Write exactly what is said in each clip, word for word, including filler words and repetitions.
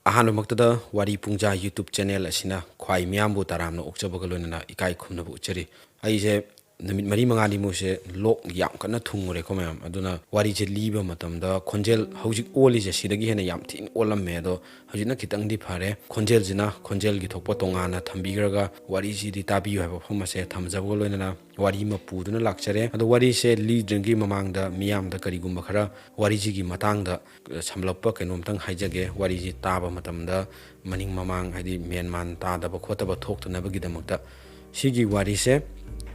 ꯑꯍꯥꯟꯕꯃꯛꯇꯗ ꯋꯥꯔꯤ ꯄꯨꯡꯖꯥ YouTube channel ꯑꯁꯤꯅ ꯈ꯭ꯋꯥꯏ ꯃꯤꯌꯥꯝꯕꯨ ꯇꯔꯥꯝꯅ ꯑꯣꯛꯆꯕꯒ ꯂꯣꯏꯅꯅ ꯏꯀꯥꯏ ꯈꯨꯝꯅꯕ ꯎꯠꯆꯔꯤ꯫ ꯑꯩꯁꯦ ꯅꯨꯃꯤꯠ ꯃꯔꯤ ꯃꯉꯥꯅꯤꯃꯨꯛꯁꯦ ꯂꯣꯛ ꯌꯥꯝ ꯀꯟꯅ ꯊꯨꯡꯉꯨꯔꯦꯀꯣ ꯃꯌꯥꯝ꯫ ꯑꯗꯨꯅ ꯋꯥꯔꯤꯁꯦ ꯂꯤꯕ ꯃꯇꯝꯗ ꯈꯣꯟꯖꯦꯜ ꯍꯧꯖꯤꯛ ꯑꯣꯜꯂꯤꯁꯦ ꯁꯤꯗꯒꯤ ꯍꯦꯟꯅ ꯌꯥꯝ ꯊꯤꯅ ꯑꯣꯜꯂꯝꯃꯦ꯫ ꯑꯗꯣ ꯍꯧꯖꯤꯛꯅ ꯈꯤꯇꯪꯗꯤ ꯐꯔꯦ꯫ ꯈꯣꯟꯖꯦꯜꯁꯤꯅ ꯈꯣꯟꯖꯦꯜꯒꯤ ꯊꯣꯛꯄ ꯇꯣꯉꯥꯟꯅ ꯊꯝꯕꯤꯈ꯭ꯔꯒ ꯋꯥꯔꯤꯁꯤꯗꯤ ꯇꯥꯕꯤꯌꯨ ꯍꯥꯏꯕ ꯋꯥꯐꯝ ꯑꯁꯦ ꯊꯝꯖꯕꯒ ꯂꯣꯏꯅꯅ ꯋꯥꯔꯤ ꯑꯃ ꯄꯨꯗꯨꯅ ꯂꯥꯛꯆꯔꯦ꯫ ꯑꯗꯣ ꯋꯥꯔꯤꯁꯦ ꯂꯤꯗ꯭ꯔꯤꯉꯩꯒꯤ ꯃꯃꯥꯡꯗ ꯃꯤꯌꯥꯝꯗ ꯀꯔꯤꯒꯨꯝꯕ ꯈꯔ ꯋꯥꯔꯤꯁꯤꯒꯤ ꯃꯇꯥꯡꯗ ꯁꯝꯂꯞꯄ ꯀꯩꯅꯣꯝꯇꯪ ꯍꯥꯏꯖꯒꯦ꯫ ꯋꯥꯔꯤꯁꯤ ꯇꯥꯕ ꯃꯇꯝꯗ ꯃꯅꯤꯡ ꯃꯃꯥꯡ, ꯍꯥꯏꯗꯤ ꯃꯦꯟ ꯃꯥꯟ ꯇꯥꯗꯕ ꯈꯣꯠꯇꯕ ꯊꯣꯛꯇꯅꯕꯒꯤꯗꯃꯛꯇ꯫ ꯁꯤꯒꯤ ꯋꯥꯔꯤꯁꯦ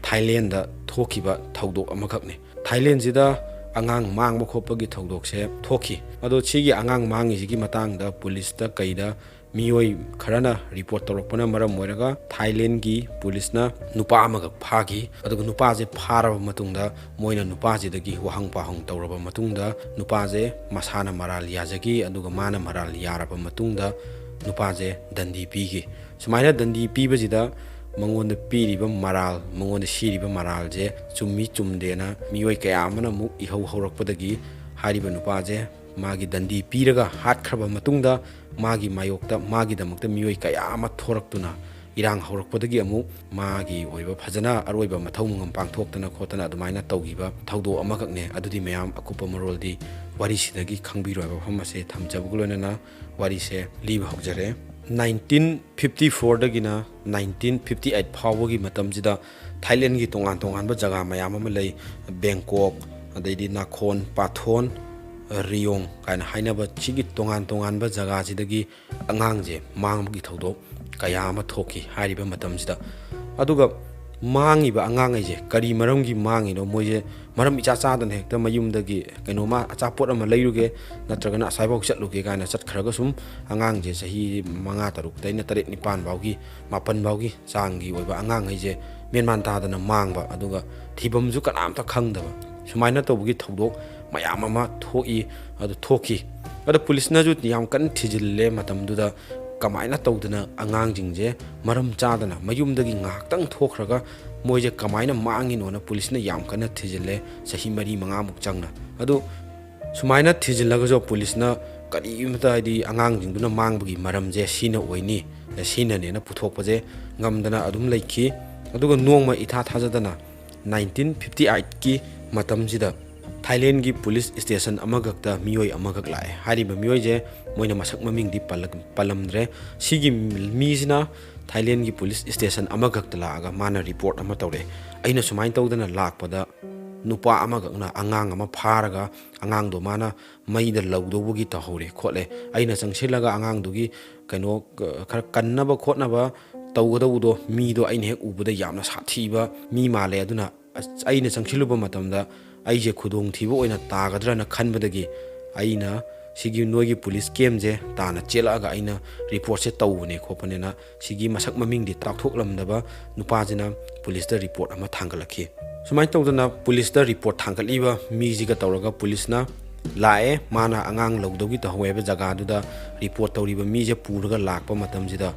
ꯊꯥꯏꯂꯦꯟꯗ ꯊꯣꯛꯈꯤꯕ ꯊꯧꯗꯣꯛ ꯑꯃꯈꯛꯅꯤ꯫ ꯊꯥꯏꯂꯦꯟꯁꯤꯗ ꯑꯉꯥꯡ ꯃꯥꯡꯕ ꯈꯣꯠꯄꯒꯤ ꯊꯧꯗꯣꯛꯁꯦ ꯊꯣꯛꯈꯤ꯫ ꯑꯗꯣ ꯁꯤꯒꯤ ꯑꯉꯥꯡ ꯃꯥꯡꯉꯤꯁꯤꯒꯤ ꯃꯇꯥꯡꯗ ꯄꯨꯂꯤꯁꯇ ꯀꯩꯗ ꯃꯤꯑꯣꯏ ꯈꯔꯅ ꯔꯤꯄꯣꯔꯠ ꯇꯧꯔꯛꯄꯅ ꯃꯔꯝ ꯑꯣꯏꯔꯒ ꯊꯥꯏꯂꯦꯟꯒꯤ ꯄꯨꯂꯤꯁꯅ ꯅꯨꯄꯥ ꯑꯃꯈꯛ ꯐꯥꯈꯤ꯫ ꯑꯗꯨꯒ ꯅꯨꯄꯥꯁꯦ ꯐꯥꯔꯕ ꯃꯇꯨꯡꯗ ꯃꯣꯏꯅ ꯅꯨꯄꯥꯁꯤꯗꯒꯤ ꯋꯥꯍꯪ ꯄꯥꯎꯍꯪ ꯇꯧꯔꯕ ꯃꯇꯨꯡꯗ ꯅꯨꯄꯥꯁꯦ ꯃꯁꯥꯅ ꯃꯔꯥꯜ ꯌꯥꯖꯈꯤ꯫ ꯑꯗꯨꯒ ꯃꯥꯅ ꯃꯔꯥꯜ ꯌꯥꯔꯕ ꯃꯇꯨꯡꯗ ꯅꯨꯄꯥꯁꯦ ꯗꯟꯗꯤ ꯄꯤꯈꯤ꯫ ꯁꯨꯃꯥꯏꯅ ꯗꯟꯗꯤ ꯄꯤꯕꯁꯤꯗ ꯃꯉꯣꯟꯗ ꯄꯤꯔꯤꯕ ꯃꯔꯥꯜ, ꯃꯉꯣꯟꯗ ꯁꯤꯔꯤꯕ ꯃꯔꯥꯜꯁꯦ ꯆꯨꯝꯃꯤ ꯆꯨꯝꯗꯦꯅ ꯃꯤꯑꯣꯏ ꯀꯌꯥ ꯑꯃꯅ ꯑꯃꯨꯛ ꯏꯍꯧ ꯍꯧꯔꯛꯄꯗꯒꯤ ꯍꯥꯏꯔꯤꯕ ꯅꯨꯄꯥꯁꯦ ꯃꯥꯒꯤ ꯗꯟꯗꯤ ꯄꯤꯔꯒ ꯍꯥꯠꯈ꯭ꯔꯕ ꯃꯇꯨꯡꯗ ꯃꯥꯒꯤ ꯃꯥꯌꯣꯛꯇ ꯃꯥꯒꯤꯗꯃꯛꯇ ꯃꯤꯑꯣꯏ ꯀꯌꯥ ꯑꯃ ꯊꯣꯔꯛꯇꯨꯅ ꯏꯔꯥꯡ ꯍꯧꯔꯛꯄꯗꯒꯤ ꯑꯃꯨꯛ ꯃꯥꯒꯤ ꯑꯣꯏꯕ ꯐꯖꯅ ꯑꯔꯣꯏꯕ ꯃꯊꯧ ꯃꯉꯝ ꯄꯥꯡꯊꯣꯛꯇꯅ ꯈꯣꯠꯇꯅ ꯑꯗꯨꯃꯥꯏꯅ ꯇꯧꯈꯤꯕ ꯊꯧꯗꯣꯛ ꯑꯃꯈꯛꯅꯦ꯫ ꯑꯗꯨꯗꯤ ꯃꯌꯥꯝ ꯑꯀꯨꯞꯄ ꯃꯔꯣꯜꯗꯤ ꯋꯥꯔꯤꯁꯤꯗꯒꯤ ꯈꯪꯕꯤꯔꯣ ꯍꯥꯏꯕ ꯋꯥꯐꯝ ꯑꯁꯦ ꯊꯝꯖꯕꯒ ꯂꯣꯏꯅꯅ ꯋꯥꯔꯤꯁꯦ ꯂꯤꯕ ꯍꯧꯖꯔꯦ꯫ ꯅꯥꯏꯟꯇꯤꯟ ꯐꯤꯐꯇꯤ ꯐꯣꯔꯗꯒꯤꯅ ꯅꯥꯏꯟꯇꯤꯟ ꯐꯤꯐꯇꯤ ꯑꯩꯠ ꯐꯥꯎꯕꯒꯤ ꯃꯇꯝꯁꯤꯗ ꯊꯥꯏꯂꯦꯟꯒꯤ ꯇꯣꯉꯥꯟ ꯇꯣꯉꯥꯟꯕ ꯖꯒꯥ ꯃꯌꯥꯝ ꯑꯃ ꯂꯩ꯫ ꯕꯦꯡꯀꯣꯛ, ꯑꯗꯩꯗꯤ ꯅꯥꯈꯣꯟ, ꯄꯥꯊꯣꯟ, ꯔꯤꯌꯣꯡ ꯀꯥꯏꯅ ꯍꯥꯏꯅꯕ ꯁꯤꯒꯤ ꯇꯣꯉꯥꯟ ꯇꯣꯉꯥꯟꯕ ꯖꯒꯥꯁꯤꯗꯒꯤ ꯑꯉꯥꯡꯁꯦ ꯃꯥꯡꯕꯒꯤ ꯊꯧꯗꯣꯛ ꯀꯌꯥ ꯑꯃ ꯊꯣꯛꯈꯤ ꯍꯥꯏꯔꯤꯕ ꯃꯇꯝꯁꯤꯗ꯫ ꯑꯗꯨꯒ ꯃꯥꯡꯉꯤꯕ ꯑꯉꯥꯡꯈꯩꯁꯦ ꯀꯔꯤ ꯃꯔꯝꯒꯤ ꯃꯥꯡꯉꯤꯅꯣ? ꯃꯣꯏꯁꯦ ꯃꯔꯝ ꯏꯆꯥ ꯆꯥꯗꯅ ꯍꯦꯛꯇ ꯃꯌꯨꯝꯗꯒꯤ ꯀꯩꯅꯣꯝꯃ ꯑꯆꯥꯄꯣꯠ ꯑꯃ ꯂꯩꯔꯨꯒꯦ ꯅꯠꯇ꯭ꯔꯒꯅ ꯑꯁ꯭ꯋꯥꯏꯐꯥꯎ ꯆꯠꯂꯨꯒꯦ ꯀꯥꯏꯅ ꯆꯠꯈ꯭ꯔꯒ ꯁꯨꯝ ꯑꯉꯥꯡꯁꯦ ꯆꯍꯤ ꯃꯉꯥ ꯇꯔꯨꯛꯇꯩꯅ ꯇꯔꯦꯠ ꯅꯤꯄꯥꯟ ꯐꯥꯎꯒꯤ, ꯃꯥꯄꯟ ꯐꯥꯎꯒꯤ ꯆꯥꯡꯒꯤ ꯑꯣꯏꯕ ꯑꯉꯥꯡꯈꯩꯁꯦ ꯃꯦꯟꯃꯥꯟ ꯇꯥꯗꯅ ꯃꯥꯡꯕ, ꯑꯗꯨꯒ ꯊꯤꯐꯝꯁꯨ ꯀꯅꯥꯝꯇ ꯈꯪꯗꯕ, ꯁꯨꯃꯥꯏꯅ ꯇꯧꯕꯒꯤ ꯊꯧꯗꯣꯛ ꯃꯌꯥꯝ ꯑꯃ ꯊꯣꯛꯏ, ꯑꯗꯨ ꯊꯣꯛꯈꯤ꯫ ꯑꯗꯣ ꯄꯨꯂꯤꯁꯅꯁꯨ ꯌꯥꯝ ꯀꯟꯅ ꯊꯤꯖꯤꯜꯂꯦ ꯃꯇꯝꯗꯨꯗ꯫ ꯀꯃꯥꯏꯅ ꯇꯧꯗꯅ ꯑꯉꯥꯡꯁꯤꯡꯁꯦ ꯃꯔꯝ ꯆꯥꯗꯅ ꯃꯌꯨꯝꯗꯒꯤ ꯉꯥꯏꯍꯥꯛꯇꯪ ꯊꯣꯛꯈ꯭ꯔꯒ ꯃꯣꯏꯁꯦ ꯀꯃꯥꯏꯅ ꯃꯥꯡꯉꯤꯅꯣꯅ ꯄꯨꯂꯤꯁꯅ ꯌꯥꯝ ꯀꯟꯅ ꯊꯤꯖꯤꯜꯂꯦ, ꯆꯍꯤ ꯃꯔꯤ ꯃꯉꯥꯃꯨꯛ ꯆꯪꯅ꯫ ꯑꯗꯨ ꯁꯨꯃꯥꯏꯅ ꯊꯤꯖꯤꯜꯂꯒꯁꯨ ꯄꯨꯂꯤꯁꯅ ꯀꯔꯤꯃꯇ, ꯍꯥꯏꯗꯤ ꯑꯉꯥꯡꯁꯤꯡꯗꯨꯅ ꯃꯥꯡꯕꯒꯤ ꯃꯔꯝꯁꯦ ꯁꯤꯅ ꯑꯣꯏꯅꯤ, ꯁꯤꯅꯅꯦꯅ ꯄꯨꯊꯣꯛꯄꯁꯦ ꯉꯝꯗꯅ ꯑꯗꯨꯝ ꯂꯩꯈꯤ꯫ ꯑꯗꯨꯒ ꯅꯣꯡꯃ ꯏꯊꯥ ꯊꯥꯖꯗꯅ ꯅꯥꯏꯟꯇꯤꯟ ꯐꯤꯐꯇꯤ ꯑꯩꯠꯀꯤ ꯃꯇꯝꯁꯤꯗ ꯊꯥꯏꯂꯦꯟꯒꯤ ꯄꯨꯂꯤꯁ ꯁ꯭ꯇꯦꯁꯟ ꯑꯃꯈꯛꯇ ꯃꯤꯑꯣꯏ ꯑꯃꯈꯛ ꯂꯥꯛꯑꯦ꯫ ꯍꯥꯏꯔꯤꯕ ꯃꯤꯑꯣꯏꯁꯦ ꯃꯣꯏꯅ ꯃꯁꯛ ꯃꯃꯤꯡꯗꯤ ꯄꯜꯂꯛ-, ꯄꯜꯂꯝꯗ꯭ꯔꯦ꯫ ꯁꯤꯒꯤ ꯃꯤꯁꯤꯅ ꯊꯥꯏꯂꯦꯟꯒꯤ ꯄꯨꯂꯤꯁ ꯁ꯭ꯇꯦꯁꯟ ꯑꯃꯈꯛꯇ ꯂꯥꯛꯑꯒ ꯃꯥꯅ ꯔꯤꯄꯣꯔꯠ ꯑꯃ ꯇꯧꯔꯛꯑꯦ꯫ "ꯑꯩꯅ ꯁꯨꯃꯥꯏꯅ ꯇꯧꯗꯅ ꯂꯥꯛꯄꯗ ꯅꯨꯄꯥ ꯑꯃꯈꯛꯅ ꯑꯉꯥꯡ ꯑꯃ ꯐꯥꯔꯒ ꯑꯉꯥꯡꯗꯣ ꯃꯥꯅ ꯃꯩꯗ ꯂꯧꯗꯧꯕꯒꯤ ꯇꯧꯍꯧꯔꯦ ꯈꯣꯠꯂꯦ꯫ ꯑꯩꯅ ꯆꯪꯁꯤꯜꯂꯒ ꯑꯉꯥꯡꯗꯨꯒꯤ ꯀꯩꯅꯣ, ꯈꯔ ꯀꯟꯅꯕ ꯈꯣꯠꯅꯕ ꯇꯧꯒꯗꯧꯕꯗꯣ, ꯃꯤꯗꯣ ꯑꯩꯅ ꯍꯦꯛ ꯎꯕꯗ ꯌꯥꯝꯅ ꯁꯥꯊꯤꯕ ꯃꯤ ꯃꯥꯜꯂꯦ꯫ ꯑꯗꯨꯅ ꯑꯁ, ꯑꯩꯅ ꯆꯪꯁꯤꯜꯂꯨꯕ ꯃꯇꯝꯗ ꯑꯩꯁꯦ ꯈꯨꯗꯣꯡꯊꯤꯕ ꯑꯣꯏꯅ ꯇꯥꯒꯗ꯭ꯔꯅ ꯈꯟꯕꯗꯒꯤ ꯑꯩꯅ ꯁꯤꯒꯤ ꯅꯣꯏꯒꯤ ꯄꯨꯂꯤꯁ ꯀꯦꯝꯁꯦ ꯇꯥꯟꯅ ꯆꯦꯜꯂꯛꯑꯒ ꯑꯩꯅ ꯔꯤꯄꯣꯔꯠꯁꯦ ꯇꯧꯕꯅꯦ ꯈꯣꯠꯄꯅꯦꯅ ꯁꯤꯒꯤ ꯃꯁꯛ ꯃꯃꯤꯡꯗꯤ ꯇꯥꯛꯊꯣꯛꯂꯝꯗꯕ ꯅꯨꯄꯥꯁꯤꯅ ꯄꯨꯂꯤꯁꯇ ꯔꯤꯄꯣꯔꯠ ꯑꯃ ꯊꯥꯡꯒꯠꯂꯛꯈꯤ꯫ ꯁꯨꯃꯥꯏꯅ ꯇꯧꯗꯅ ꯄꯨꯂꯤꯁꯇ ꯔꯤꯄꯣꯔꯠ ꯊꯥꯡꯒꯠꯂꯤꯕ ꯃꯤꯁꯤꯒ ꯇꯧꯔꯒ ꯄꯨꯂꯤꯁꯅ ꯂꯥꯛꯑꯦ, ꯃꯥꯅ ꯑꯉꯥꯡ ꯂꯧꯗꯧꯒꯤ ꯇꯧꯍꯧꯋꯦ ꯍꯥꯏꯕ ꯖꯒꯥꯗꯨꯗ ꯔꯤꯄꯣꯔꯠ ꯇꯧꯔꯤꯕ ꯃꯤꯁꯦ ꯄꯨꯔꯒ ꯂꯥꯛꯄ ꯃꯇꯝꯁꯤꯗ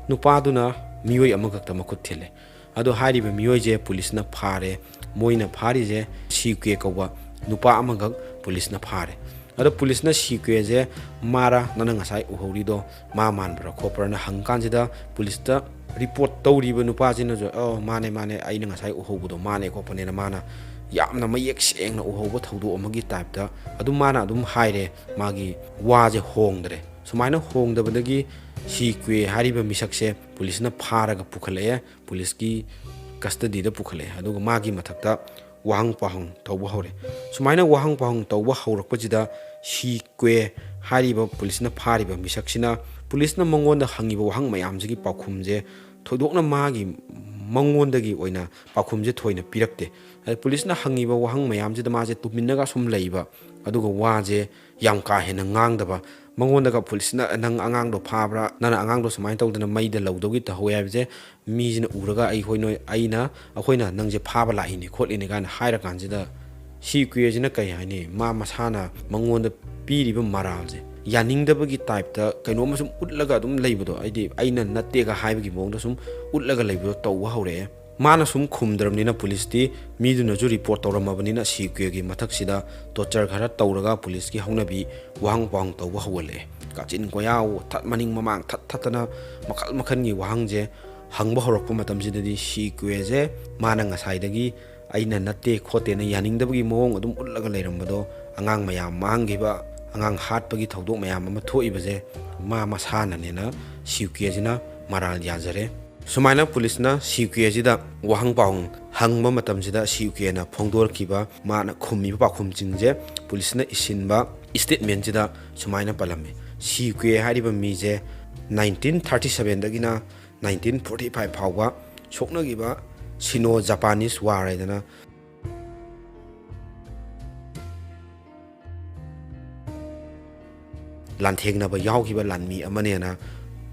ꯅꯨꯄꯥꯗꯨꯅ ꯃꯤꯑꯣꯏ ꯑꯃꯈꯛꯇ ꯃꯈꯨꯠ ꯊꯤꯜꯂꯦ꯫ ꯑꯗꯣ ꯍꯥꯏꯔꯤꯕ ꯃꯤꯑꯣꯏꯁꯦ ꯄꯨꯂꯤꯁꯅ ꯐꯥꯔꯦ꯫ ꯃꯣꯏꯅ ꯐꯥꯔꯤꯁꯦ ꯁꯤ ꯀ꯭ꯋꯦ ꯀꯧꯕ ꯅꯨꯄꯥ ꯑꯃꯈꯛ ꯄꯨꯂꯤꯁꯅ ꯐꯥꯔꯦ꯫ ꯑꯗꯣ ꯄꯨꯂꯤꯁꯅ ꯁꯤ ꯀ꯭ꯋꯦꯁꯦ ꯃꯥꯔ, ꯅꯪꯅ ꯉꯁꯥꯏ ꯎꯍꯧꯔꯤꯗꯣ ꯃꯥ ꯃꯥꯟꯕ꯭ꯔꯥ ꯈꯣꯠꯄ꯭ꯔꯥꯅ ꯍꯪꯀꯥꯟꯁꯤꯗ ꯄꯨꯂꯤꯁꯇ ꯔꯤꯄꯣꯔꯠ ꯇꯧꯔꯤꯕ ꯅꯨꯄꯥꯁꯤꯅꯁꯨ, "ꯑꯣ, ꯃꯥꯅꯦ, ꯃꯥꯅꯦ, ꯑꯩꯅ ꯉꯁꯥꯏ ꯎꯍꯧꯕꯗꯣ ꯃꯥꯅꯦ" ꯈꯣꯠꯄꯅꯦꯅ ꯃꯥꯅ ꯌꯥꯝꯅ ꯃꯌꯦꯛ ꯁꯦꯡꯅ ꯎꯍꯧꯕ ꯊꯧꯗꯣꯛ ꯑꯃꯒꯤ ꯇꯥꯏꯞꯇ ꯑꯗꯨꯝ ꯃꯥꯅ ꯑꯗꯨꯝ ꯍꯥꯏꯔꯦ꯫ ꯃꯥꯒꯤ ꯋꯥꯁꯦ ꯍꯣꯡꯗ꯭ꯔꯦ꯫ ꯁꯨꯃꯥꯏꯅ ꯍꯣꯡꯗꯕꯗꯒꯤ ꯁꯤ ꯀ꯭ꯋꯦ ꯍꯥꯏꯔꯤꯕ ꯃꯤꯁꯛꯁꯦ ꯄꯨꯂꯤꯁꯅ ꯐꯥꯔꯒ ꯄꯨꯈꯠꯂꯛꯑꯦ, ꯄꯨꯂꯤꯁꯀꯤ ꯀꯁꯇꯗꯤꯗ ꯄꯨꯈꯠꯂꯛꯑꯦ꯫ ꯑꯗꯨꯒ ꯃꯥꯒꯤ ꯃꯊꯛꯇ ꯋꯥꯍꯪ ꯄꯥꯎꯍꯪ ꯇꯧꯕ ꯍꯧꯔꯦ꯫ ꯁꯨꯃꯥꯏꯅ ꯋꯥꯍꯪ ꯄꯥꯎꯍꯪ ꯇꯧꯕ ꯍꯧꯔꯛꯄꯁꯤꯗ ꯁꯤ ꯀ꯭ꯋꯦ ꯍꯥꯏꯔꯤꯕ ꯄꯨꯂꯤꯁꯅ ꯐꯥꯔꯤꯕ ꯃꯤꯁꯛꯁꯤꯅ ꯄꯨꯂꯤꯁꯅ ꯃꯉꯣꯟꯗ ꯍꯪꯉꯤꯕ ꯋꯥꯍꯪ ꯃꯌꯥꯝꯁꯤꯒꯤ ꯄꯥꯎꯈꯨꯝꯁꯦ ꯊꯣꯏꯗꯣꯛꯅ ꯃꯥꯒꯤ, ꯃꯉꯣꯟꯗꯒꯤ ꯑꯣꯏꯅ ꯄꯥꯎꯈꯨꯝꯁꯦ ꯊꯣꯏꯅ ꯄꯤꯔꯛꯇꯦ꯫ ꯑꯗꯩ ꯄꯨꯂꯤꯁꯅ ꯍꯪꯉꯤꯕ ꯋꯥꯍꯪ ꯃꯌꯥꯝꯁꯤꯗ ꯃꯥꯁꯦ ꯇꯨꯃꯤꯟꯅꯒ ꯁꯨꯝ ꯂꯩꯕ, ꯑꯗꯨꯒ ꯋꯥꯁꯦ ꯌꯥꯝ ꯀꯥ ꯍꯦꯟꯅ ꯉꯥꯡꯗꯕ꯫ ꯃꯉꯣꯟꯗꯒ ꯄꯨꯂꯤꯁꯅ "ꯅꯪ ꯑꯉꯥꯡꯗꯣ ꯐꯥꯕ꯭ꯔꯥ? ꯅꯪꯅ ꯑꯉꯥꯡꯗꯣ ꯁꯨꯃꯥꯏꯅ ꯇꯧꯗꯅ ꯃꯩꯗ ꯂꯧꯗꯧꯒꯤ ꯇꯧꯍꯧꯋꯦ" ꯍꯥꯏꯕꯁꯦ ꯃꯤꯁꯤꯅ ꯎꯔꯒ "ꯑꯩꯈꯣꯏ ꯅꯣꯏ, ꯑꯩꯅ, ꯑꯩꯈꯣꯏꯅ ꯅꯪꯁꯦ ꯐꯥꯕ ꯂꯥꯛꯏꯅꯦ ꯈꯣꯠꯂꯤꯅꯦ" ꯀꯥꯏꯅ ꯍꯥꯏꯔ ꯀꯥꯟꯁꯤꯗ ꯁꯤ ꯀ꯭ꯋꯦꯁꯤꯅ ꯀꯩ ꯍꯥꯏꯅꯤ, ꯃꯥ ꯃꯁꯥꯅ ꯃꯉꯣꯟꯗ ꯄꯤꯔꯤꯕ ꯃꯔꯥꯜꯁꯦ ꯌꯥꯅꯤꯡꯗꯕꯒꯤ ꯇꯥꯏꯞꯇ ꯀꯩꯅꯣꯝꯃ ꯁꯨꯝ ꯎꯠꯂꯒ ꯑꯗꯨꯝ ꯂꯩꯕꯗꯣ, ꯍꯥꯏꯗꯤ "ꯑꯩꯅ ꯅꯠꯇꯦꯒ" ꯍꯥꯏꯕꯒꯤ ꯃꯑꯣꯡꯗ ꯁꯨꯝ ꯎꯠꯂꯒ ꯂꯩꯕꯗꯣ ꯇꯧꯕ ꯍꯧꯔꯛꯑꯦ꯫ ꯃꯥꯅ ꯁꯨꯝ ꯈꯨꯝꯗ꯭ꯔꯕꯅꯤꯅ ꯄꯨꯂꯤꯁꯇꯤ ꯃꯤꯗꯨꯅꯁꯨ ꯔꯤꯄꯣꯔꯠ ꯇꯧꯔꯝꯃꯕꯅꯤꯅ ꯁꯤꯀ꯭ꯋꯦꯒꯤ ꯃꯊꯛꯁꯤꯗ ꯇꯣꯔꯆꯔ ꯈꯔ ꯇꯧꯔꯒ ꯄꯨꯂꯤꯁꯀꯤ ꯍꯧꯅꯕꯤ ꯋꯥꯍꯪ ꯄꯥꯎꯍꯪ ꯇꯧꯕ ꯍꯧꯒꯠꯂꯛꯑꯦ꯫ ꯀꯥꯆꯤꯟ ꯀꯣꯌꯥ, ꯊꯠ ꯃꯅꯤꯡ ꯃꯃꯥꯡ ꯊꯠ ꯊꯠꯇꯅ ꯃꯈꯜ ꯃꯈꯜꯒꯤ ꯋꯥꯍꯪꯁꯦ ꯍꯪꯕ ꯍꯧꯔꯛꯄ ꯃꯇꯝꯁꯤꯗꯗꯤ ꯁꯤꯀ꯭ꯋꯦꯁꯦ ꯃꯥꯅ ꯉꯁꯥꯏꯗꯒꯤ ꯑꯩꯅ ꯅꯠꯇꯦ ꯈꯣꯠꯇꯦꯅ ꯌꯥꯅꯤꯡꯗꯕꯒꯤ ꯃꯑꯣꯡ ꯑꯗꯨꯝ ꯎꯠꯂꯒ ꯂꯩꯔꯝꯕꯗꯣ, ꯑꯉꯥꯡ ꯃꯌꯥꯝ ꯃꯥꯡꯈꯤꯕ, ꯑꯉꯥꯡ ꯍꯥꯠꯄꯒꯤ ꯊꯧꯗꯣꯛ ꯃꯌꯥꯝ ꯑꯃ ꯊꯣꯛꯏꯕꯁꯦ ꯃꯥ ꯃꯁꯥꯅꯅꯦꯅ ꯁꯤꯀ꯭ꯋꯦꯁꯤꯅ ꯃꯔꯥꯜ ꯌꯥꯖꯔꯦ꯫ ꯁꯨꯃꯥꯏꯅ ꯄꯨꯂꯤꯁꯅ ꯁꯤꯀ꯭ꯋꯦꯁꯤꯗ ꯋꯥꯍꯪ ꯄꯥꯎꯍꯪ ꯍꯪꯕ ꯃꯇꯝꯁꯤꯗ ꯁꯤꯀ꯭ꯋꯦꯅ ꯐꯣꯡꯗꯣꯔꯛꯈꯤꯕ, ꯃꯥꯅ ꯈꯨꯝꯃꯤꯕ ꯄꯥꯎꯈꯨꯝꯁꯤꯡꯁꯦ, ꯄꯨꯂꯤꯁꯅ ꯏꯁꯤꯟꯕ ꯁ꯭ꯇꯦꯠꯃꯦꯟꯁꯤꯗ ꯁꯨꯃꯥꯏꯅ ꯄꯜꯂꯝꯃꯤ꯫ ꯁꯤꯀ꯭ꯋꯦ ꯍꯥꯏꯔꯤꯕ ꯃꯤꯁꯦ ꯅꯥꯏꯟꯇꯤꯟ ꯊꯥꯔꯇꯤ ꯁꯕꯦꯟꯗꯒꯤꯅ ꯅꯥꯏꯟꯇꯤꯟ ꯐꯣꯔꯇꯤ ꯐꯥꯏꯚ ꯐꯥꯎꯕ ꯁꯣꯛꯅꯈꯤꯕ ꯁꯤꯅꯣ ꯖꯄꯥꯅꯤꯁ ꯋꯥꯔ ꯍꯥꯏꯗꯅ ꯂꯥꯟꯊꯦꯡꯅꯕ ꯌꯥꯎꯈꯤꯕ ꯂꯥꯟꯃꯤ ꯑꯃꯅꯦꯅ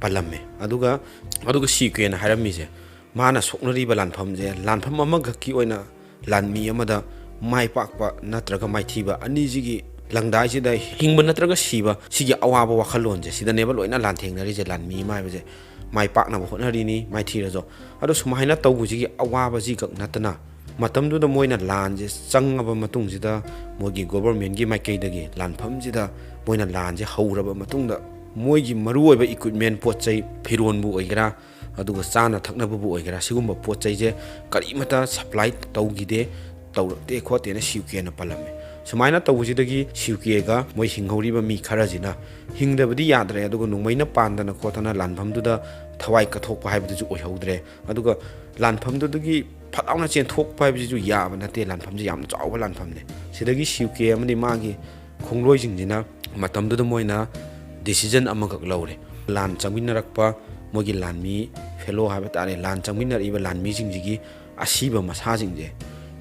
ꯄꯜꯂꯝꯃꯦ꯫ ꯑꯗꯨꯒ, ꯑꯗꯨꯒ ꯁꯤꯀ꯭ꯋꯦꯅ ꯍꯥꯏꯔꯝꯃꯤꯁꯦ, ꯃꯥꯅ ꯁꯣꯛꯅꯔꯤꯕ ꯂꯥꯟꯐꯝꯁꯦ ꯂꯥꯟꯐꯝ ꯑꯃꯈꯛꯀꯤ ꯑꯣꯏꯅ ꯂꯥꯟꯃꯤ ꯑꯃꯗ ꯃꯥꯏ ꯄꯥꯛꯄ ꯅꯠꯇ꯭ꯔꯒ ꯃꯥꯏꯊꯤꯕ ꯑꯅꯤꯁꯤꯒꯤ ꯂꯪꯗꯥꯏꯁꯤꯗ ꯍꯤꯡꯕ ꯅꯠꯇ꯭ꯔꯒ ꯁꯤꯕ, ꯁꯤꯒꯤ ꯑꯋꯥꯕ ꯋꯥꯈꯜꯂꯣꯟꯁꯦ ꯁꯤꯗꯅꯦꯕ ꯂꯣꯏꯅ ꯂꯥꯟꯊꯦꯡꯅꯔꯤꯁꯦ꯫ ꯂꯥꯟꯃꯤ ꯑꯃ ꯍꯥꯏꯕꯁꯦ ꯃꯥꯏ ꯄꯥꯛꯅꯕ ꯍꯣꯠꯅꯔꯤꯅꯤ, ꯃꯥꯏꯊꯤꯔꯁꯨ꯫ ꯑꯗꯣ ꯁꯨꯃꯥꯏꯅ ꯇꯧꯕꯁꯤꯒꯤ ꯑꯋꯥꯕꯁꯤ ꯈꯛ ꯅꯠꯇꯅ, ꯃꯇꯝꯗꯨꯗ ꯃꯣꯏꯅ ꯂꯥꯟꯁꯦ ꯆꯪꯉꯕ ꯃꯇꯨꯡꯁꯤꯗ ꯃꯣꯏꯒꯤ ꯒꯣꯕꯔꯃꯦꯟꯒꯤ ꯃꯥꯏꯀꯩꯗꯒꯤ ꯂꯥꯟꯐꯝꯁꯤꯗ ꯃꯣꯏꯅ ꯂꯥꯟꯁꯦ ꯍꯧꯔꯕ ꯃꯇꯨꯡꯗ ꯃꯣꯏꯒꯤ ꯃꯔꯨꯑꯣꯏꯕ ꯏꯀ꯭ꯋꯤꯞꯃꯦꯟ, ꯄꯣꯠ ꯆꯩ, ꯐꯤꯔꯣꯟꯕꯨ ꯑꯣꯏꯒꯦꯔꯥ, ꯑꯗꯨꯒ ꯆꯥꯅ ꯊꯛꯅꯕꯕꯨ ꯑꯣꯏꯒꯦꯔꯥ, ꯁꯤꯒꯨꯝꯕ ꯄꯣꯠ ꯆꯩꯁꯦ ꯀꯔꯤꯃꯠꯇ ꯁꯄ꯭ꯂꯥꯏ ꯇꯧꯈꯤꯗꯦ, ꯇꯧꯔꯛꯇꯦ ꯈꯣꯠꯇꯦꯅ ꯁꯤꯀ꯭ꯋꯦꯅ ꯄꯜꯂꯝꯃꯦ꯫ ꯁꯨꯃꯥꯏꯅ ꯇꯧꯕꯁꯤꯗꯒꯤ ꯁꯤꯀ꯭ꯋꯦꯒ ꯃꯣꯏ ꯍꯤꯡꯍꯧꯔꯤꯕ ꯃꯤ ꯈꯔꯁꯤꯅ ꯍꯤꯡꯗꯕꯗꯤ ꯌꯥꯗ꯭ꯔꯦ, ꯑꯗꯨꯒ ꯅꯣꯡꯃꯩꯅ ꯄꯥꯟꯗꯅ ꯈꯣꯠꯇꯅ ꯂꯥꯟꯐꯝꯗꯨꯗ ꯊꯋꯥꯏ ꯀꯠꯊꯣꯛꯄ ꯍꯥꯏꯕꯗꯨꯁꯨ ꯑꯣꯏꯍꯧꯗ꯭ꯔꯦ꯫ ꯑꯗꯨꯒ ꯂꯥꯟꯐꯝꯗꯨꯗꯒꯤ ꯐꯠ ꯂꯥꯎꯅ ꯆꯦꯟꯊꯣꯛꯄ ꯍꯥꯏꯕꯁꯤꯁꯨ ꯌꯥꯕ ꯅꯠꯇꯦ꯫ ꯂꯥꯟꯐꯝꯁꯦ ꯌꯥꯝꯅ ꯆꯥꯎꯕ ꯂꯥꯟꯐꯝꯅꯦ꯫ ꯁꯤꯗꯒꯤ ꯁꯤꯀ꯭ꯋꯦ ꯑꯃꯗꯤ ꯃꯥꯒꯤ ꯈꯣꯡꯂꯣꯏꯁꯤꯡꯁꯤꯅ ꯃꯇꯝꯗꯨꯗ ꯃꯣꯏꯅ ꯗꯤꯁꯤꯖꯟ ꯑꯃꯈꯛ ꯂꯧꯔꯦ꯫ ꯂꯥꯟ ꯆꯪꯃꯤꯟꯅꯔꯛꯄ ꯃꯣꯏꯒꯤ ꯂꯥꯟꯃꯤ, ꯐꯦꯂꯣ ꯍꯥꯏꯕ ꯇꯥꯔꯦ, ꯂꯥꯟ ꯆꯪꯃꯤꯟꯅꯔꯛꯏꯕ ꯂꯥꯟꯃꯤꯁꯤꯡꯁꯤꯒꯤ ꯑꯁꯤꯕ ꯃꯁꯥꯁꯤꯡꯁꯦ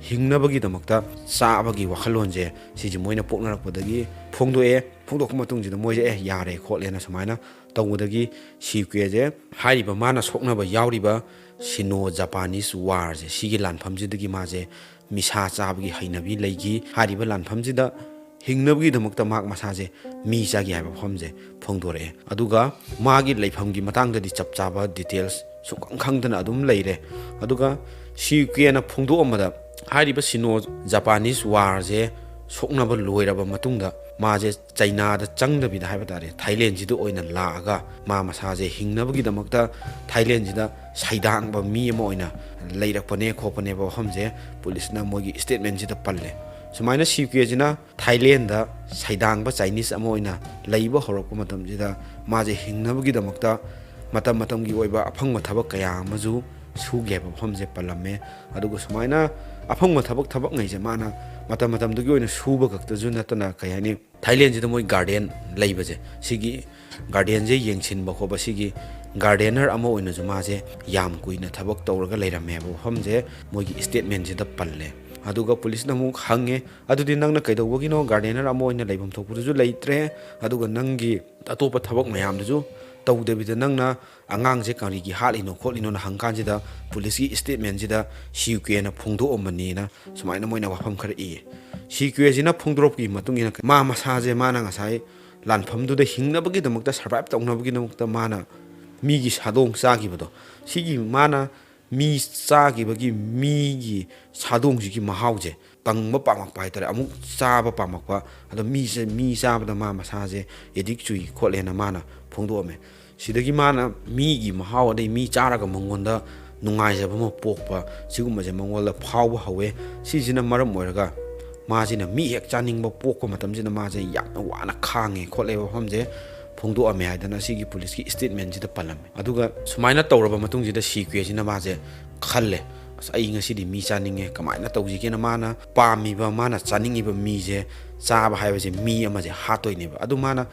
ꯍꯤꯡꯅꯕꯒꯤꯗꯃꯛꯇ ꯆꯥꯕꯒꯤ ꯋꯥꯈꯜꯂꯣꯟꯁꯦ ꯁꯤꯁꯦ ꯃꯣꯏꯅ ꯄꯣꯛꯅꯔꯛꯄꯗꯒꯤ ꯐꯣꯡꯗꯣꯛꯑꯦ꯫ ꯐꯣꯡꯗꯣꯛꯄ ꯃꯇꯨꯡꯁꯤꯗ ꯃꯣꯏꯁꯦ, "ꯑꯦ, ꯌꯥꯔꯦ ꯈꯣꯠꯂꯦꯅ" ꯁꯨꯃꯥꯏꯅ ꯇꯧꯕꯗꯒꯤ ꯁꯤꯀ꯭ꯋꯦꯁꯦ ꯍꯥꯏꯔꯤꯕ ꯃꯥꯅ ꯁꯣꯛꯅꯕ ꯌꯥꯎꯔꯤꯕ ꯁꯤꯅꯣ ꯖꯄꯥꯅꯤꯁ ꯋꯥꯔꯁꯦ, ꯁꯤꯒꯤ ꯂꯥꯟꯐꯝꯁꯤꯗꯒꯤ ꯃꯥꯁꯦ ꯅꯤꯁꯥ ꯆꯥꯕꯒꯤ ꯍꯩꯅꯕꯤ ꯂꯩꯈꯤ꯫ ꯍꯥꯏꯔꯤꯕ ꯂꯥꯟꯐꯝꯁꯤꯗ ꯍꯤꯡꯅꯕꯒꯤꯗꯃꯛꯇ ꯃꯍꯥꯛ ꯃꯁꯥꯁꯦ ꯃꯤ ꯆꯥꯒꯦ ꯍꯥꯏꯕ ꯋꯥꯐꯝꯁꯦ ꯐꯣꯡꯗꯣꯔꯛꯑꯦ꯫ ꯑꯗꯨꯒ ꯃꯥꯒꯤ ꯂꯩꯐꯝꯒꯤ ꯃꯇꯥꯡꯗꯗꯤ ꯆꯞ ꯆꯥꯕ ꯗꯤꯇꯦꯜꯁ ꯁꯨꯛꯈꯪ ꯈꯪꯗꯅ ꯑꯗꯨꯝ ꯂꯩꯔꯦ꯫ ꯑꯗꯨꯒ ꯁꯤ ꯀꯦꯅ ꯐꯣꯡꯗꯣꯛꯑꯝꯕꯗ, ꯍꯥꯏꯔꯤꯕ ꯁꯤꯅꯣ ꯖꯄꯥꯅꯤꯁ ꯋꯥꯔꯁꯦ ꯁꯣꯛꯅꯕ ꯂꯣꯏꯔꯕ ꯃꯇꯨꯡꯗ, ꯃꯥꯁꯦ ꯆꯩꯅꯥꯗ ꯆꯪꯗꯕꯤꯗ ꯍꯥꯏꯕ ꯇꯥꯔꯦ, ꯊꯥꯏꯂꯦꯟꯁꯤꯗ ꯑꯣꯏꯅ ꯂꯥꯛꯑꯒ ꯃꯥ ꯃꯁꯥꯁꯦ ꯍꯤꯡꯅꯕꯒꯤꯗꯃꯛꯇ ꯊꯥꯏꯂꯦꯟꯁꯤꯗ ꯁꯩꯗꯥꯡꯕ ꯃꯤ ꯑꯃ ꯑꯣꯏꯅ ꯂꯩꯔꯛꯄꯅꯦ ꯈꯣꯠꯄꯅꯦꯕ ꯋꯥꯐꯝꯁꯦ ꯄꯨꯂꯤꯁꯅ ꯃꯣꯏꯒꯤ ꯁ꯭ꯇꯦꯠꯃꯦꯟꯁꯤꯗ ꯄꯜꯂꯦ꯫ ꯁꯨꯃꯥꯏꯅ ꯁꯤ ꯀꯦꯁꯤꯅ ꯊꯥꯏꯂꯦꯟꯗ ꯁꯩꯗꯥꯡꯕ ꯆꯥꯏꯅꯤꯁ ꯑꯃ ꯑꯣꯏꯅ ꯂꯩꯕ ꯍꯧꯔꯛꯄ ꯃꯇꯝꯁꯤꯗ, ꯃꯥꯁꯦ ꯍꯤꯡꯅꯕꯒꯤꯗꯃꯛꯇ ꯃꯇꯝ ꯃꯇꯝꯒꯤ ꯑꯣꯏꯕ ꯑꯐꯪꯕ ꯊꯕꯛ ꯀꯌꯥ ꯑꯃꯁꯨ ꯁꯨꯒꯦ ꯍꯥꯏꯕ ꯋꯥꯐꯝꯁꯦ ꯄꯜꯂꯝꯃꯦ꯫ ꯑꯗꯨꯒ ꯁꯨꯃꯥꯏꯅ ꯑꯐꯪꯕ ꯊꯕꯛ, ꯊꯕꯛꯉꯩꯁꯦ ꯃꯥꯅ ꯃꯇꯝ ꯃꯇꯝꯗꯨꯒꯤ ꯑꯣꯏꯅ ꯁꯨꯕ ꯈꯛꯇꯁꯨ ꯅꯠꯇꯅ, ꯀꯩ ꯍꯥꯏꯅꯤ, ꯊꯥꯏꯂꯦꯟꯁꯤꯗ ꯃꯣꯏ ꯒꯥꯔꯗꯦꯟ ꯂꯩꯕꯁꯦ, ꯁꯤꯒꯤ ꯒꯥꯔꯗꯦꯟꯁꯦ ꯌꯦꯡꯁꯤꯟꯕ ꯈꯣꯠꯄ, ꯁꯤꯒꯤ ꯒꯥꯔꯗꯦꯅꯔ ꯑꯃ ꯑꯣꯏꯅꯁꯨ ꯃꯥꯁꯦ ꯌꯥꯝ ꯀꯨꯏꯅ ꯊꯕꯛ ꯇꯧꯔꯒ ꯂꯩꯔꯝꯃꯦ ꯍꯥꯏꯕ ꯋꯥꯐꯝꯁꯦ ꯃꯣꯏꯒꯤ ꯁ꯭ꯇꯦꯠꯃꯦꯟꯁꯤꯗ ꯄꯜꯂꯦ꯫ ꯑꯗꯨꯒ ꯄꯨꯂꯤꯁꯅ ꯑꯃꯨꯛ ꯍꯪꯉꯦ, "ꯑꯗꯨꯗꯤ ꯅꯪꯅ ꯀꯩꯗꯧꯕꯒꯤꯅꯣ ꯒꯥꯔꯗꯦꯅꯔ ꯑꯃ ꯑꯣꯏꯅ ꯂꯩꯐꯝ ꯊꯣꯛꯄꯗꯨꯁꯨ ꯂꯩꯇ꯭ꯔꯦ, ꯑꯗꯨꯒ ꯅꯪꯒꯤ ꯑꯇꯣꯞꯄ ꯊꯕꯛ ꯃꯌꯥꯝꯗꯨꯁꯨ ꯇꯧꯗꯕꯤꯗ ꯅꯪꯅ ꯑꯉꯥꯡꯁꯦ ꯀꯔꯤꯒꯤ ꯍꯥꯠꯂꯤꯅꯣ ꯈꯣꯠꯂꯤꯅꯣꯅ?" ꯍꯪꯀꯥꯟꯁꯤꯗ ꯄꯨꯂꯤꯁꯀꯤ ꯁ꯭ꯇꯦꯠꯃꯦꯟꯁꯤꯗ ꯁꯤ ꯀꯦꯅ ꯐꯣꯡꯗꯣꯛꯑꯝꯕꯅꯤꯅ ꯁꯨꯃꯥꯏꯅ ꯃꯣꯏꯅ ꯋꯥꯐꯝ ꯈꯔ ꯏꯌꯦ꯫ ꯁꯤ ꯀꯦꯁꯤꯅ ꯐꯣꯡꯗꯣꯔꯛꯄꯒꯤ ꯃꯇꯨꯡ ꯏꯟꯅ ꯃꯥ ꯃꯁꯥꯁꯦ, ꯃꯥꯅ ꯉꯁꯥꯏ ꯂꯥꯟꯐꯝꯗꯨꯗ ꯍꯤꯡꯅꯕꯒꯤꯗꯃꯛꯇ, ꯁꯔꯚꯥꯏꯚ ꯇꯧꯅꯕꯒꯤꯗꯃꯛꯇ ꯃꯥꯅ ꯃꯤꯒꯤ ꯁꯥꯗꯣꯡ ꯆꯥꯈꯤꯕꯗꯣ, ꯁꯤꯒꯤ ꯃꯥꯅ ꯃꯤ ꯆꯥꯈꯤꯕꯒꯤ, ꯃꯤꯒꯤ ꯁꯥꯗꯣꯡꯁꯤꯒꯤ ꯃꯍꯥꯎꯁꯦ ꯇꯪꯕ ꯄꯥꯝꯃꯛꯄ ꯍꯥꯏꯇꯥꯔꯦ, ꯑꯃꯨꯛ ꯆꯥꯕ ꯄꯥꯝꯃꯛꯄ꯫ ꯑꯗꯣ ꯃꯤꯁꯦ, ꯃꯤ ꯆꯥꯕꯗ ꯃꯥ ꯃꯁꯥꯁꯦ ꯑꯦꯗꯤꯛ ꯆꯨꯏ ꯈꯣꯠꯂꯦꯅ ꯃꯥꯅ ꯐꯣꯡꯗꯣꯛꯑꯝꯃꯦ꯫ ꯁꯤꯗꯒꯤ ꯃꯥꯅ ꯃꯤꯒꯤ ꯃꯍꯥꯎ, ꯑꯗꯩ ꯃꯤ ꯆꯥꯔꯒ ꯃꯉꯣꯟꯗ ꯅꯨꯡꯉꯥꯏꯖꯕ ꯑꯃ ꯄꯣꯛꯄ, ꯁꯤꯒꯨꯝꯕꯁꯦ ꯃꯉꯣꯟꯗ ꯐꯥꯎꯕ ꯍꯧꯋꯦ꯫ ꯁꯤꯁꯤꯅ ꯃꯔꯝ ꯑꯣꯏꯔꯒ ꯃꯥꯁꯤꯅ ꯃꯤ ꯍꯦꯛ ꯆꯥꯅꯤꯡꯕ ꯄꯣꯛꯄ ꯃꯇꯝꯁꯤꯗ ꯃꯥꯁꯦ ꯌꯥꯝꯅ ꯋꯥꯅ ꯈꯥꯡꯉꯦ ꯈꯣꯠꯂꯦ ꯋꯥꯐꯝꯁꯦ ꯐꯣꯡꯗꯣꯛꯑꯝꯃꯦ ꯍꯥꯏꯗꯅ ꯁꯤꯒꯤ ꯄꯨꯂꯤꯁꯀꯤ ꯁ꯭ꯇꯦꯠꯃꯦꯟꯁꯤꯗ ꯄꯜꯂꯝꯃꯦ꯫ ꯑꯗꯨꯒ ꯁꯨꯃꯥꯏꯅ ꯇꯧꯔꯕ ꯃꯇꯨꯡꯁꯤꯗ ꯁꯤ ꯀꯦꯁꯤꯅ ꯃꯥꯁꯦ ꯈꯜꯂꯦ, "ꯑꯁ, ꯑꯩ ꯉꯁꯤꯗꯤ ꯃꯤ ꯆꯥꯅꯤꯡꯉꯦ, ꯀꯃꯥꯏꯅ ꯇꯧꯁꯤꯒꯦꯅ?" ꯃꯥꯅ ꯄꯥꯝꯃꯤꯕ, ꯃꯥꯅ ꯆꯥꯅꯤꯡꯉꯤꯕ ꯃꯤꯁꯦ ꯆꯥꯕ ꯍꯥꯏꯕꯁꯦ ꯃꯤ ꯑꯃꯁꯦ ꯍꯥꯠꯇꯣꯏꯅꯦꯕ꯫ ꯑꯗꯨ ꯃꯥꯅ,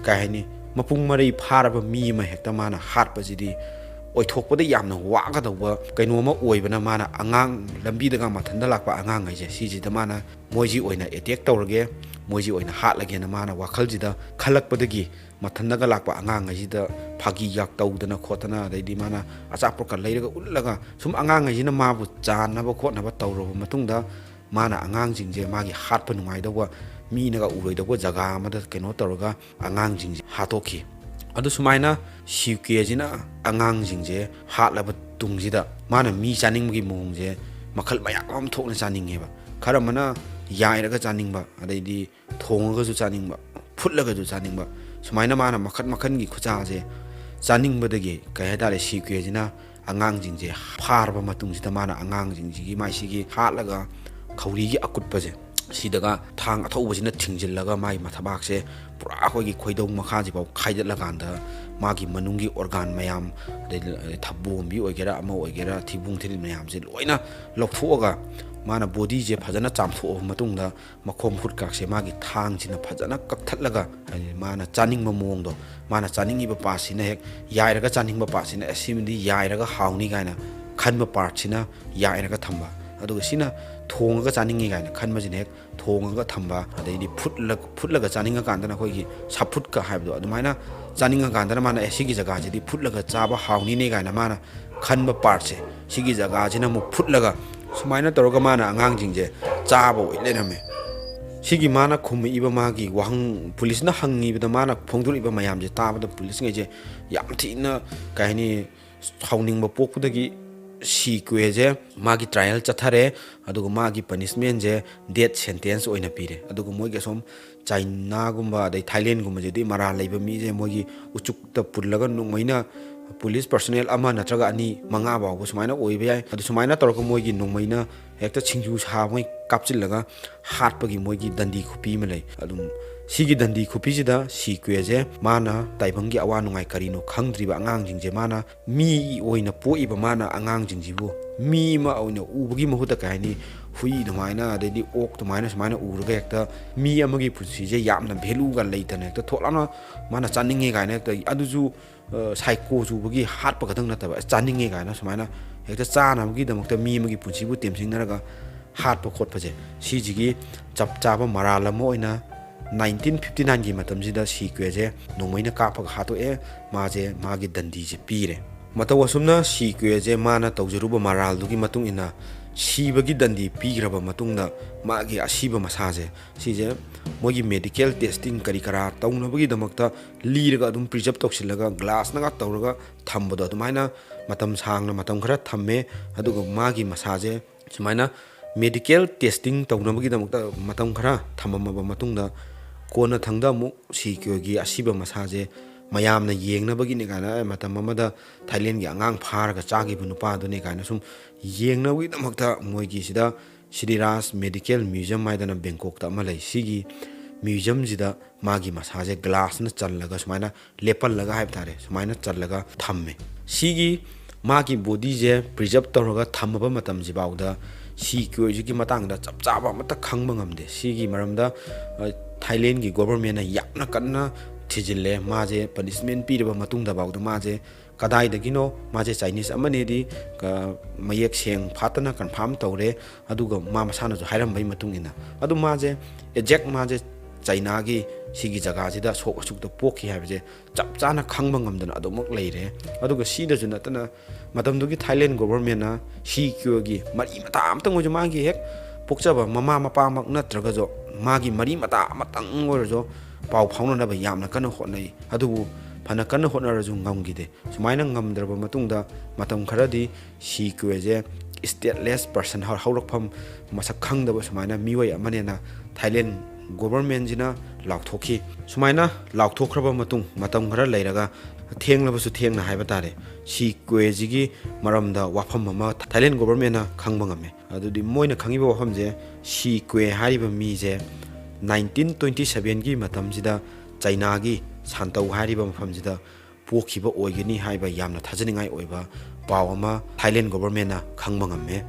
ꯀꯩ ꯍꯥꯏꯅꯤ, ꯃꯄꯨꯡ ꯃꯔꯩ ꯐꯥꯔꯕ ꯃꯤ ꯑꯃ ꯍꯦꯛꯇ ꯃꯥꯅ ꯍꯥꯠꯄꯁꯤꯗꯤ ꯑꯣꯏꯊꯣꯛꯄꯗ ꯌꯥꯝꯅ ꯋꯥꯒꯗꯧꯕ ꯀꯩꯅꯣ ꯑꯃ ꯑꯣꯏꯕꯅ, ꯃꯥꯅ ꯑꯉꯥꯡ, ꯂꯝꯕꯤꯗꯒ ꯃꯊꯟꯇ ꯂꯥꯛꯄ ꯑꯉꯥꯡꯈꯩꯁꯦ, ꯁꯤꯁꯤꯗ ꯃꯥꯅ ꯃꯣꯏꯁꯤ ꯑꯣꯏꯅ ꯑꯦꯇꯦꯛ ꯇꯧꯔꯒꯦ, ꯃꯣꯏꯁꯤ ꯑꯣꯏꯅ ꯍꯥꯠꯂꯒꯦꯅ ꯃꯥꯅ ꯋꯥꯈꯜꯁꯤꯗ ꯈꯜꯂꯛꯄꯗꯒꯤ, ꯃꯊꯟꯇꯒ ꯂꯥꯛꯄ ꯑꯉꯥꯡꯈꯩꯁꯤꯗ ꯐꯥꯒꯤꯒ ꯇꯧꯗꯅ ꯈꯣꯠꯇꯅ, ꯑꯗꯩꯗꯤ ꯃꯥꯅ ꯑꯆꯥꯄꯣꯠꯀ ꯂꯩꯔꯒ ꯎꯠꯂꯒ, ꯁꯨꯝ ꯑꯉꯥꯡꯈꯩꯁꯤꯅ ꯃꯥꯕꯨ ꯆꯥꯅꯕ ꯈꯣꯠꯅꯕ ꯇꯧꯔꯕ ꯃꯇꯨꯡꯗ, ꯃꯥꯅ ꯑꯉꯥꯡꯁꯤꯡꯁꯦ ꯃꯥꯒꯤ ꯍꯥꯠꯄ ꯅꯨꯡꯉꯥꯏꯗꯧꯕ, ꯃꯤꯅꯒ ꯎꯔꯣꯏꯗꯧꯕ ꯖꯒꯥ ꯑꯃꯗ ꯀꯩꯅꯣ ꯇꯧꯔꯒ ꯑꯉꯥꯡꯁꯤꯡꯁꯦ ꯍꯥꯠꯇꯣꯛꯈꯤ꯫ ꯑꯗꯨ ꯁꯨꯃꯥꯏꯅ ꯁꯤ ꯀ꯭ꯌꯨ ꯑꯦꯁꯤꯅ ꯑꯉꯥꯡꯁꯤꯡꯁꯦ ꯍꯥꯠꯂꯕ ꯇꯨꯡꯁꯤꯗ ꯃꯥꯅ ꯃꯤ ꯆꯥꯅꯤꯡꯕꯒꯤ ꯃꯑꯣꯡꯁꯦ ꯃꯈꯜ ꯃꯌꯥꯝ ꯑꯃ ꯊꯣꯛꯅ ꯆꯥꯅꯤꯡꯉꯦꯕ꯫ ꯈꯔ ꯑꯃꯅ ꯌꯥꯏꯔꯒ ꯆꯥꯅꯤꯡꯕ, ꯑꯗꯩꯗꯤ ꯊꯣꯡꯉꯒꯁꯨ ꯆꯥꯅꯤꯡꯕ, ꯐꯨꯠꯂꯒꯁꯨ ꯆꯥꯅꯤꯡꯕ, ꯁꯨꯃꯥꯏꯅ ꯃꯥꯅ ꯃꯈꯜ ꯃꯈꯜꯒꯤ ꯈꯨꯆꯥꯁꯦ ꯆꯥꯅꯤꯡꯕꯗꯒꯤ, ꯀꯩ ꯍꯥꯏꯇꯥꯔꯦ, ꯁꯤ ꯀ꯭ꯌꯨ ꯑꯦꯁꯤꯅ ꯑꯉꯥꯡꯁꯤꯡꯁꯦ ꯐꯥꯔꯕ ꯃꯇꯨꯡꯁꯤꯗ ꯃꯥꯅ ꯑꯉꯥꯡꯁꯤꯡꯁꯤꯒꯤ ꯃꯥꯏꯁꯤꯒꯤ ꯍꯥꯠꯂꯒ ꯈꯧꯔꯤꯒꯤ ꯑꯀꯨꯠꯄꯁꯦ ꯁꯤꯗꯒ ꯊꯥꯡ ꯑꯊꯧꯕꯁꯤꯅ ꯊꯤꯡꯖꯤꯜꯂꯒ ꯃꯥꯒꯤ ꯃꯊꯕꯥꯛꯁꯦ ꯄꯨꯔꯥ ꯑꯩꯈꯣꯏꯒꯤ ꯈꯣꯏꯗꯧ ꯃꯈꯥꯁꯤꯐꯥꯎ ꯈꯥꯏꯗꯠꯂꯀꯥꯟꯗ ꯃꯥꯒꯤ ꯃꯅꯨꯡꯒꯤ ꯑꯣꯔꯒꯥꯟ ꯃꯌꯥꯝ, ꯑꯗꯩ ꯊꯕꯣꯝꯕꯤ ꯑꯣꯏꯒꯦꯔꯥ, ꯑꯃ ꯑꯣꯏꯒꯦꯔꯥ, ꯊꯤꯕꯣꯡ ꯊꯤꯔꯤꯜ ꯃꯌꯥꯝꯁꯦ ꯂꯣꯏꯅ ꯂꯧꯊꯣꯛꯑꯒ ꯃꯥꯅ ꯕꯣꯗꯤꯁꯦ ꯐꯖꯅ ꯆꯥꯝꯊꯣꯛꯑꯕ ꯃꯇꯨꯡꯗ ꯃꯈꯣꯡ ꯃꯈꯨꯠꯀꯥꯁꯦ ꯃꯥꯒꯤ ꯊꯥꯡꯁꯤꯅ ꯐꯖꯅ ꯀꯛꯊꯠꯂꯒ, ꯍꯥꯏꯗꯤ ꯃꯥꯅ ꯆꯥꯅꯤꯡꯕ ꯃꯑꯣꯡꯗꯣ, ꯃꯥꯅ ꯆꯥꯅꯤꯡꯉꯤꯕ ꯄꯥꯔꯠꯁꯤꯅ ꯍꯦꯛ ꯌꯥꯏꯔꯒ ꯆꯥꯅꯤꯡꯕ ꯄꯥꯔꯠꯁꯤꯅ, "ꯑꯦ, ꯁꯤꯃꯗꯤ ꯌꯥꯏꯔꯒ ꯍꯥꯎꯅꯤ" ꯀꯥꯏꯅ ꯈꯟꯕ ꯄꯥꯔꯠꯁꯤꯅ ꯌꯥꯏꯔꯒ ꯊꯝꯕ, ꯑꯗꯨꯒ ꯁꯤꯅ ꯊꯣꯡꯉꯒ ꯆꯥꯅꯤꯡꯉꯤ ꯀꯥꯏꯅ ꯈꯟꯕꯁꯤꯅ ꯍꯦꯛ ꯊꯣꯡꯉꯒ ꯊꯝꯕ, ꯑꯗꯩꯗꯤ ꯐꯨꯠꯂ-, ꯐꯨꯠꯂꯒ ꯆꯥꯅꯤꯡꯉꯀꯥꯟꯗꯅ ꯑꯩꯈꯣꯏꯒꯤ ꯁꯥꯐꯨꯠꯀ ꯍꯥꯏꯕꯗꯣ, ꯑꯗꯨꯃꯥꯏꯅ ꯆꯥꯅꯤꯡꯉꯀꯥꯟꯗꯅ ꯃꯥꯅ, "ꯑꯦ, ꯁꯤꯒꯤ ꯖꯒꯥꯁꯤꯗꯤ ꯐꯨꯠꯂꯒ ꯆꯥꯕ ꯍꯥꯎꯅꯤꯅꯦ" ꯀꯥꯏꯅ ꯃꯥꯅ ꯈꯟꯕ ꯄꯥꯔꯠꯁꯦ, ꯁꯤꯒꯤ ꯖꯒꯥꯁꯤꯅ ꯑꯃꯨꯛ ꯐꯨꯠꯂꯒ, ꯁꯨꯃꯥꯏꯅ ꯇꯧꯔꯒ ꯃꯥꯅ ꯑꯉꯥꯡꯁꯤꯡꯁꯦ ꯆꯥꯕ ꯑꯣꯏ ꯂꯩꯔꯝꯃꯦ꯫ ꯁꯤꯒꯤ ꯃꯥꯅ ꯈꯨꯝꯃꯛꯏꯕ ꯃꯥꯒꯤ ꯋꯥꯍꯪ, ꯄꯨꯂꯤꯁꯅ ꯍꯪꯉꯤꯕꯗ ꯃꯥꯅ ꯐꯣꯡꯗꯣꯔꯛꯏꯕ ꯃꯌꯥꯝꯁꯦ ꯇꯥꯕꯗ ꯄꯨꯂꯤꯁꯉꯩꯁꯦ ꯌꯥꯝ ꯊꯤꯅ, ꯀꯩ ꯍꯥꯏꯅꯤ, ꯁꯥꯎꯅꯤꯡꯕ ꯄꯣꯛꯄꯗꯒꯤ ꯁꯤ ꯀ꯭ꯌꯨ ꯑꯦꯁꯦ ꯃꯥꯒꯤ ꯇ꯭ꯔꯥꯏꯌꯦꯜ ꯆꯠꯊꯔꯦ, ꯑꯗꯨꯒ ꯃꯥꯒꯤ ꯄꯅꯤꯁꯃꯦꯟꯁꯦ ꯗꯦꯠ ꯁꯦꯟꯇꯦꯟꯁ ꯑꯣꯏꯅ ꯄꯤꯔꯦ꯫ ꯑꯗꯨꯒ ꯃꯣꯏꯒꯤ ꯑꯁꯣꯝ ꯆꯥꯏꯅꯥꯒꯨꯝꯕ ꯑꯗꯩ ꯊꯥꯏꯂꯦꯟꯒꯨꯝꯕꯁꯤꯗꯤ ꯃꯔꯥꯜ ꯂꯩꯕ ꯃꯤꯁꯦ ꯃꯣꯏꯒꯤ ꯎꯆꯨꯛꯇ ꯄꯨꯜꯂꯒ ꯅꯣꯡꯃꯩꯅ ꯄꯨꯂꯤꯁ ꯄꯔꯁꯣꯅꯦꯜ ꯑꯃ ꯅꯠꯇ꯭ꯔꯒ ꯑꯅꯤ, ꯃꯉꯥ ꯐꯥꯎꯕ ꯁꯨꯃꯥꯏꯅ ꯑꯣꯏꯕ ꯌꯥꯏ꯫ ꯑꯗꯨ ꯁꯨꯃꯥꯏꯅ ꯇꯧꯔꯒ ꯃꯣꯏꯒꯤ ꯅꯣꯡꯃꯩꯅ ꯍꯦꯛꯇ ꯁꯤꯡꯖꯨ ꯁꯥꯕꯉꯩ ꯀꯥꯞꯆꯤꯜꯂꯒ ꯍꯥꯠꯄꯒꯤ ꯃꯣꯏꯒꯤ ꯗꯟꯗꯤ ꯈꯨꯄꯤ ꯑꯃ ꯂꯩ꯫ ꯑꯗꯨꯝ ꯁꯤꯒꯤ ꯗꯟꯗꯤ ꯈꯨꯄꯤꯁꯤꯗ ꯁꯤ ꯀ꯭ꯌꯨ ꯑꯦꯁꯦ ꯃꯥꯅ ꯇꯥꯏꯕꯪꯒꯤ ꯑꯋꯥ ꯅꯨꯡꯉꯥꯏ ꯀꯔꯤꯅꯣ ꯈꯪꯗ꯭ꯔꯤꯕ ꯑꯉꯥꯡꯁꯤꯡꯁꯦ ꯃꯥꯅ ꯃꯤ ꯑꯣꯏꯅ ꯄꯣꯛꯏꯕ ꯃꯥꯅ ꯑꯉꯥꯡꯁꯤꯡꯁꯤꯕꯨ ꯃꯤ ꯑꯃ ꯑꯣꯏꯅ ꯎꯕꯒꯤ ꯃꯍꯨꯠꯇ, ꯀꯩ ꯍꯥꯏꯅꯤ, ꯍꯨꯏ ꯑꯗꯨꯃꯥꯏꯅ, ꯑꯗꯩꯗꯤ ꯑꯣꯛ ꯑꯗꯨꯃꯥꯏꯅ, ꯁꯨꯃꯥꯏꯅ ꯎꯔꯒ ꯍꯦꯛꯇ ꯃꯤ ꯑꯃꯒꯤ ꯄꯨꯟꯁꯤꯁꯦ ꯌꯥꯝꯅ ꯚꯦꯂꯨꯒ ꯂꯩꯇꯅ ꯍꯦꯛꯇ ꯊꯣꯛꯂꯛꯅ ꯃꯥꯅ ꯆꯥꯅꯤꯡꯉꯦ ꯀꯥꯏꯅ ꯍꯦꯛꯇ, ꯑꯗꯨꯁꯨ, ꯑ, ꯁꯥꯏꯀꯣ ꯆꯨꯕꯒꯤ ꯍꯥꯠꯄ ꯈꯛꯇꯪ ꯅꯠꯇꯕ, ꯆꯥꯅꯤꯡꯉꯦ ꯀꯥꯏꯅ ꯁꯨꯃꯥꯏꯅ ꯍꯦꯛꯇ ꯆꯥꯅꯕꯒꯤꯗꯃꯛꯇ ꯃꯤ ꯑꯃꯒꯤ ꯄꯨꯟꯁꯤꯕꯨ ꯇꯦꯝꯁꯤꯡꯅꯔꯒ ꯍꯥꯠꯄ ꯈꯣꯠꯄꯁꯦ, ꯁꯤꯁꯤꯒꯤ ꯆꯞ ꯆꯥꯕ ꯃꯔꯥꯜ ꯑꯃ ꯑꯣꯏꯅ ꯅꯥꯏꯟꯇꯤꯟ ꯐꯤꯐꯇꯤ ꯅꯥꯏꯟꯒꯤ ꯃꯇꯝꯁꯤꯗ ꯁꯤ ꯀ꯭ꯌꯨ ꯑꯦꯁꯦ ꯅꯣꯡꯃꯩꯅ ꯀꯥꯞꯄꯒ ꯍꯥꯠꯇꯣꯛꯑꯦ꯫ ꯃꯥꯁꯦ ꯃꯥꯒꯤ ꯗꯟꯗꯤꯁꯦ ꯄꯤꯔꯦ꯫ ꯃꯇꯧ ꯑꯁꯨꯝꯅ ꯁꯤ ꯀ꯭ꯌꯨ ꯑꯦꯁꯦ ꯃꯥꯅ ꯇꯧꯖꯔꯨꯕ ꯃꯔꯥꯜꯗꯨꯒꯤ ꯃꯇꯨꯡ ꯏꯟꯅ ꯁꯤꯕꯒꯤ ꯗꯟꯗꯤ ꯄꯤꯈ꯭ꯔꯕ ꯃꯇꯨꯡꯗ ꯃꯥꯒꯤ ꯑꯁꯤꯕ ꯃꯁꯥꯁꯦ, ꯁꯤꯁꯦ ꯃꯣꯏꯒꯤ medical testing ꯀꯔꯤ ꯀꯔꯥ ꯇꯧꯅꯕꯒꯤꯗꯃꯛꯇ ꯂꯤꯔꯒ ꯑꯗꯨꯝ preserve ꯇꯧꯁꯤꯜꯂꯒ glass ꯅꯒ ꯇꯧꯔꯒ ꯊꯝꯕꯗꯣ, ꯑꯗꯨꯃꯥꯏꯅ ꯃꯇꯝ ꯁꯥꯡꯅ, ꯃꯇꯝ ꯈꯔ ꯊꯝꯃꯦ꯫ ꯑꯗꯨꯒ ꯃꯥꯒꯤ ꯃꯁꯥꯁꯦ ꯁꯨꯃꯥꯏꯅ medical testing ꯇꯧꯅꯕꯒꯤꯗꯃꯛꯇ ꯃꯇꯝ ꯈꯔ ꯊꯝꯃꯝꯃꯕ ꯃꯇꯨꯡꯗ, ꯀꯣꯟꯅꯊꯪꯗ ꯑꯃꯨꯛ ꯁꯤ ꯀ꯭ꯌꯣꯒꯤ ꯑꯁꯤꯕ ꯃꯁꯥꯁꯦ ꯃꯌꯥꯝꯅ ꯌꯦꯡꯅꯕꯒꯤꯅꯦ ꯀꯥꯏꯅ, ꯃꯇꯝ ꯑꯃꯗ ꯊꯥꯏꯂꯦꯟꯒꯤ ꯑꯉꯥꯡ ꯐꯥꯔꯒ ꯆꯥꯈꯤꯕ ꯅꯨꯄꯥꯗꯨꯅꯦ ꯀꯥꯏꯅ ꯁꯨꯝ ꯌꯦꯡꯅꯕꯒꯤꯗꯃꯛꯇ ꯃꯣꯏꯒꯤ ꯁꯤꯗ ꯁꯤꯔꯤꯔꯥꯖ Medical Museum ꯍꯥꯏꯗꯅ ꯕꯦꯡꯀꯣꯛꯇ ꯑꯃ ꯂꯩ꯫ ꯁꯤꯒꯤ museum ꯁꯤꯗ ꯃꯥꯒꯤ ꯃꯁꯥꯁꯦ glass ꯅ ꯆꯜꯂꯒ, ꯁꯨꯃꯥꯏꯅ ꯂꯦꯞꯍꯜꯂꯒ ꯍꯥꯏꯕ ꯇꯥꯔꯦ, ꯁꯨꯃꯥꯏꯅ ꯆꯜꯂꯒ ꯊꯝꯃꯦ꯫ ꯁꯤꯒꯤ ꯃꯥꯒꯤ body ꯁꯦ preserve ꯇꯧꯔꯒ ꯊꯝꯃꯕ ꯃꯇꯝꯁꯤꯐꯥꯎꯗ ꯁꯤ ꯀ꯭ꯌꯣꯁꯤꯒꯤ ꯃꯇꯥꯡꯗ ꯆꯞ ꯆꯥꯕ ꯑꯃꯠꯇ ꯈꯪꯕ ꯉꯝꯗꯦ꯫ ꯁꯤꯒꯤ ꯃꯔꯝꯗ, ꯑ, ꯊꯥꯏꯂꯦꯟꯒꯤ government ꯅ ꯌꯥꯝꯅ ꯀꯟꯅ ꯊꯤꯖꯤꯜꯂꯦ꯫ ꯃꯥꯁꯦ punishment ꯄꯤꯔꯕ ꯃꯇꯨꯡꯗꯐꯥꯎꯗ ꯃꯥꯁꯦ ꯀꯗꯥꯏꯗꯒꯤꯅꯣ, ꯃꯥꯁꯦ Chinese ꯑꯃꯅꯦꯗꯤ, ꯑ, ꯃꯌꯦꯛ ꯁꯦꯡ ꯐꯥꯠꯇꯅ confirm ꯇꯧꯔꯦ, ꯑꯗꯨꯒ ꯃꯥ ꯃꯁꯥꯅꯁꯨ ꯍꯥꯏꯔꯝꯕꯒꯤ ꯃꯇꯨꯡ ꯏꯟꯅ꯫ ꯑꯗꯨ ꯃꯥꯁꯦ exact ꯃꯥꯁꯦ ꯆꯩꯅꯥꯒꯤ ꯁꯤꯒꯤ ꯖꯒꯥꯁꯤꯗ ꯁꯣꯛ ꯑꯁꯨꯛꯇ ꯄꯣꯛꯈꯤ ꯍꯥꯏꯕꯁꯦ ꯆꯞ ꯆꯥꯅ ꯈꯪꯕ ꯉꯝꯗꯅ ꯑꯗꯨꯃꯛ ꯂꯩꯔꯦ꯫ ꯑꯗꯨꯒ ꯁꯤꯗꯁꯨ ꯅꯠꯇꯅ, ꯃꯇꯝꯗꯨꯒꯤ ꯊꯥꯏꯂꯦꯟ government ꯅ ꯁꯤ ꯀ꯭ꯌꯣꯒꯤ ꯃꯔꯤ ꯃꯇꯥ ꯑꯃꯇꯪ ꯑꯣꯏꯁꯨ, ꯃꯥꯒꯤ ꯍꯦꯛ ꯄꯣꯛꯆꯕ ꯃꯃꯥ ꯃꯄꯥꯃꯛ ꯅꯠꯇ꯭ꯔꯒꯁꯨ ꯃꯥꯒꯤ ꯃꯔꯤ ꯃꯇꯥ ꯑꯃꯇꯪ ꯑꯣꯏꯔꯁꯨ ꯄꯥꯎ ꯐꯥꯎꯅꯅꯕ ꯌꯥꯝꯅ ꯀꯟꯅ ꯍꯣꯠꯅꯩ꯫ ꯑꯗꯨꯕꯨ ꯐꯅ ꯀꯟꯅ ꯍꯣꯠꯅꯔꯁꯨ ꯉꯝꯈꯤꯗꯦ꯫ ꯁꯨꯃꯥꯏꯅ ꯉꯝꯗ꯭ꯔꯕ ꯃꯇꯨꯡꯗ ꯃꯇꯝ ꯈꯔꯗꯤ ꯁꯤ ꯀ꯭ꯌꯣꯁꯦ stateless person, ꯍꯧ-, ꯍꯧꯔꯛꯐꯝ ꯃꯁꯛ ꯈꯪꯗꯕ ꯁꯨꯃꯥꯏꯅ ꯃꯤꯑꯣꯏ ꯑꯃꯅꯦꯅ ꯊꯥꯏꯂꯦꯟ government ꯁꯤꯅ ꯂꯥꯎꯊꯣꯛꯈꯤ꯫ ꯁꯨꯃꯥꯏꯅ ꯂꯥꯎꯊꯣꯛꯈ꯭ꯔꯕ ꯃꯇꯨꯡ ꯃꯇꯝ ꯈꯔ ꯂꯩꯔꯒ, ꯊꯦꯡꯂꯕꯁꯨ ꯊꯦꯡꯅ ꯍꯥꯏꯕ ꯇꯥꯔꯦ, ꯁꯤ ꯀ꯭ꯌꯣꯁꯤꯒꯤ ꯃꯔꯝꯗ ꯋꯥꯐꯝ ꯑꯃ ꯊꯥꯏꯂꯦꯟ government ꯅ ꯈꯪꯕ ꯉꯝꯃꯦ꯫ ꯑꯗꯨꯗꯤ ꯃꯣꯏꯅ ꯈꯪꯉꯤꯕ ꯋꯥꯐꯝꯁꯦ, ꯁꯤ ꯀ꯭ꯌꯣ ꯍꯥꯏꯔꯤꯕ ꯃꯤꯁꯦ nineteen twenty seven ꯒꯤ ꯃꯇꯝꯁꯤꯗ ꯆꯩꯅꯥꯒꯤ ꯁꯥꯟꯇꯧ ꯍꯥꯏꯔꯤꯕ ꯃꯐꯝꯁꯤꯗ ꯄꯣꯛꯈꯤꯕ ꯑꯣꯏꯒꯅꯤ ꯍꯥꯏꯕ ꯌꯥꯝꯅ ꯊꯥꯖꯅꯤꯡꯉꯥꯏ ꯑꯣꯏꯕ ꯄꯥꯎ ꯑꯃ ꯊꯥꯏꯂꯦꯟ government ꯅ ꯈꯪꯕ ꯉꯝꯃꯦ꯫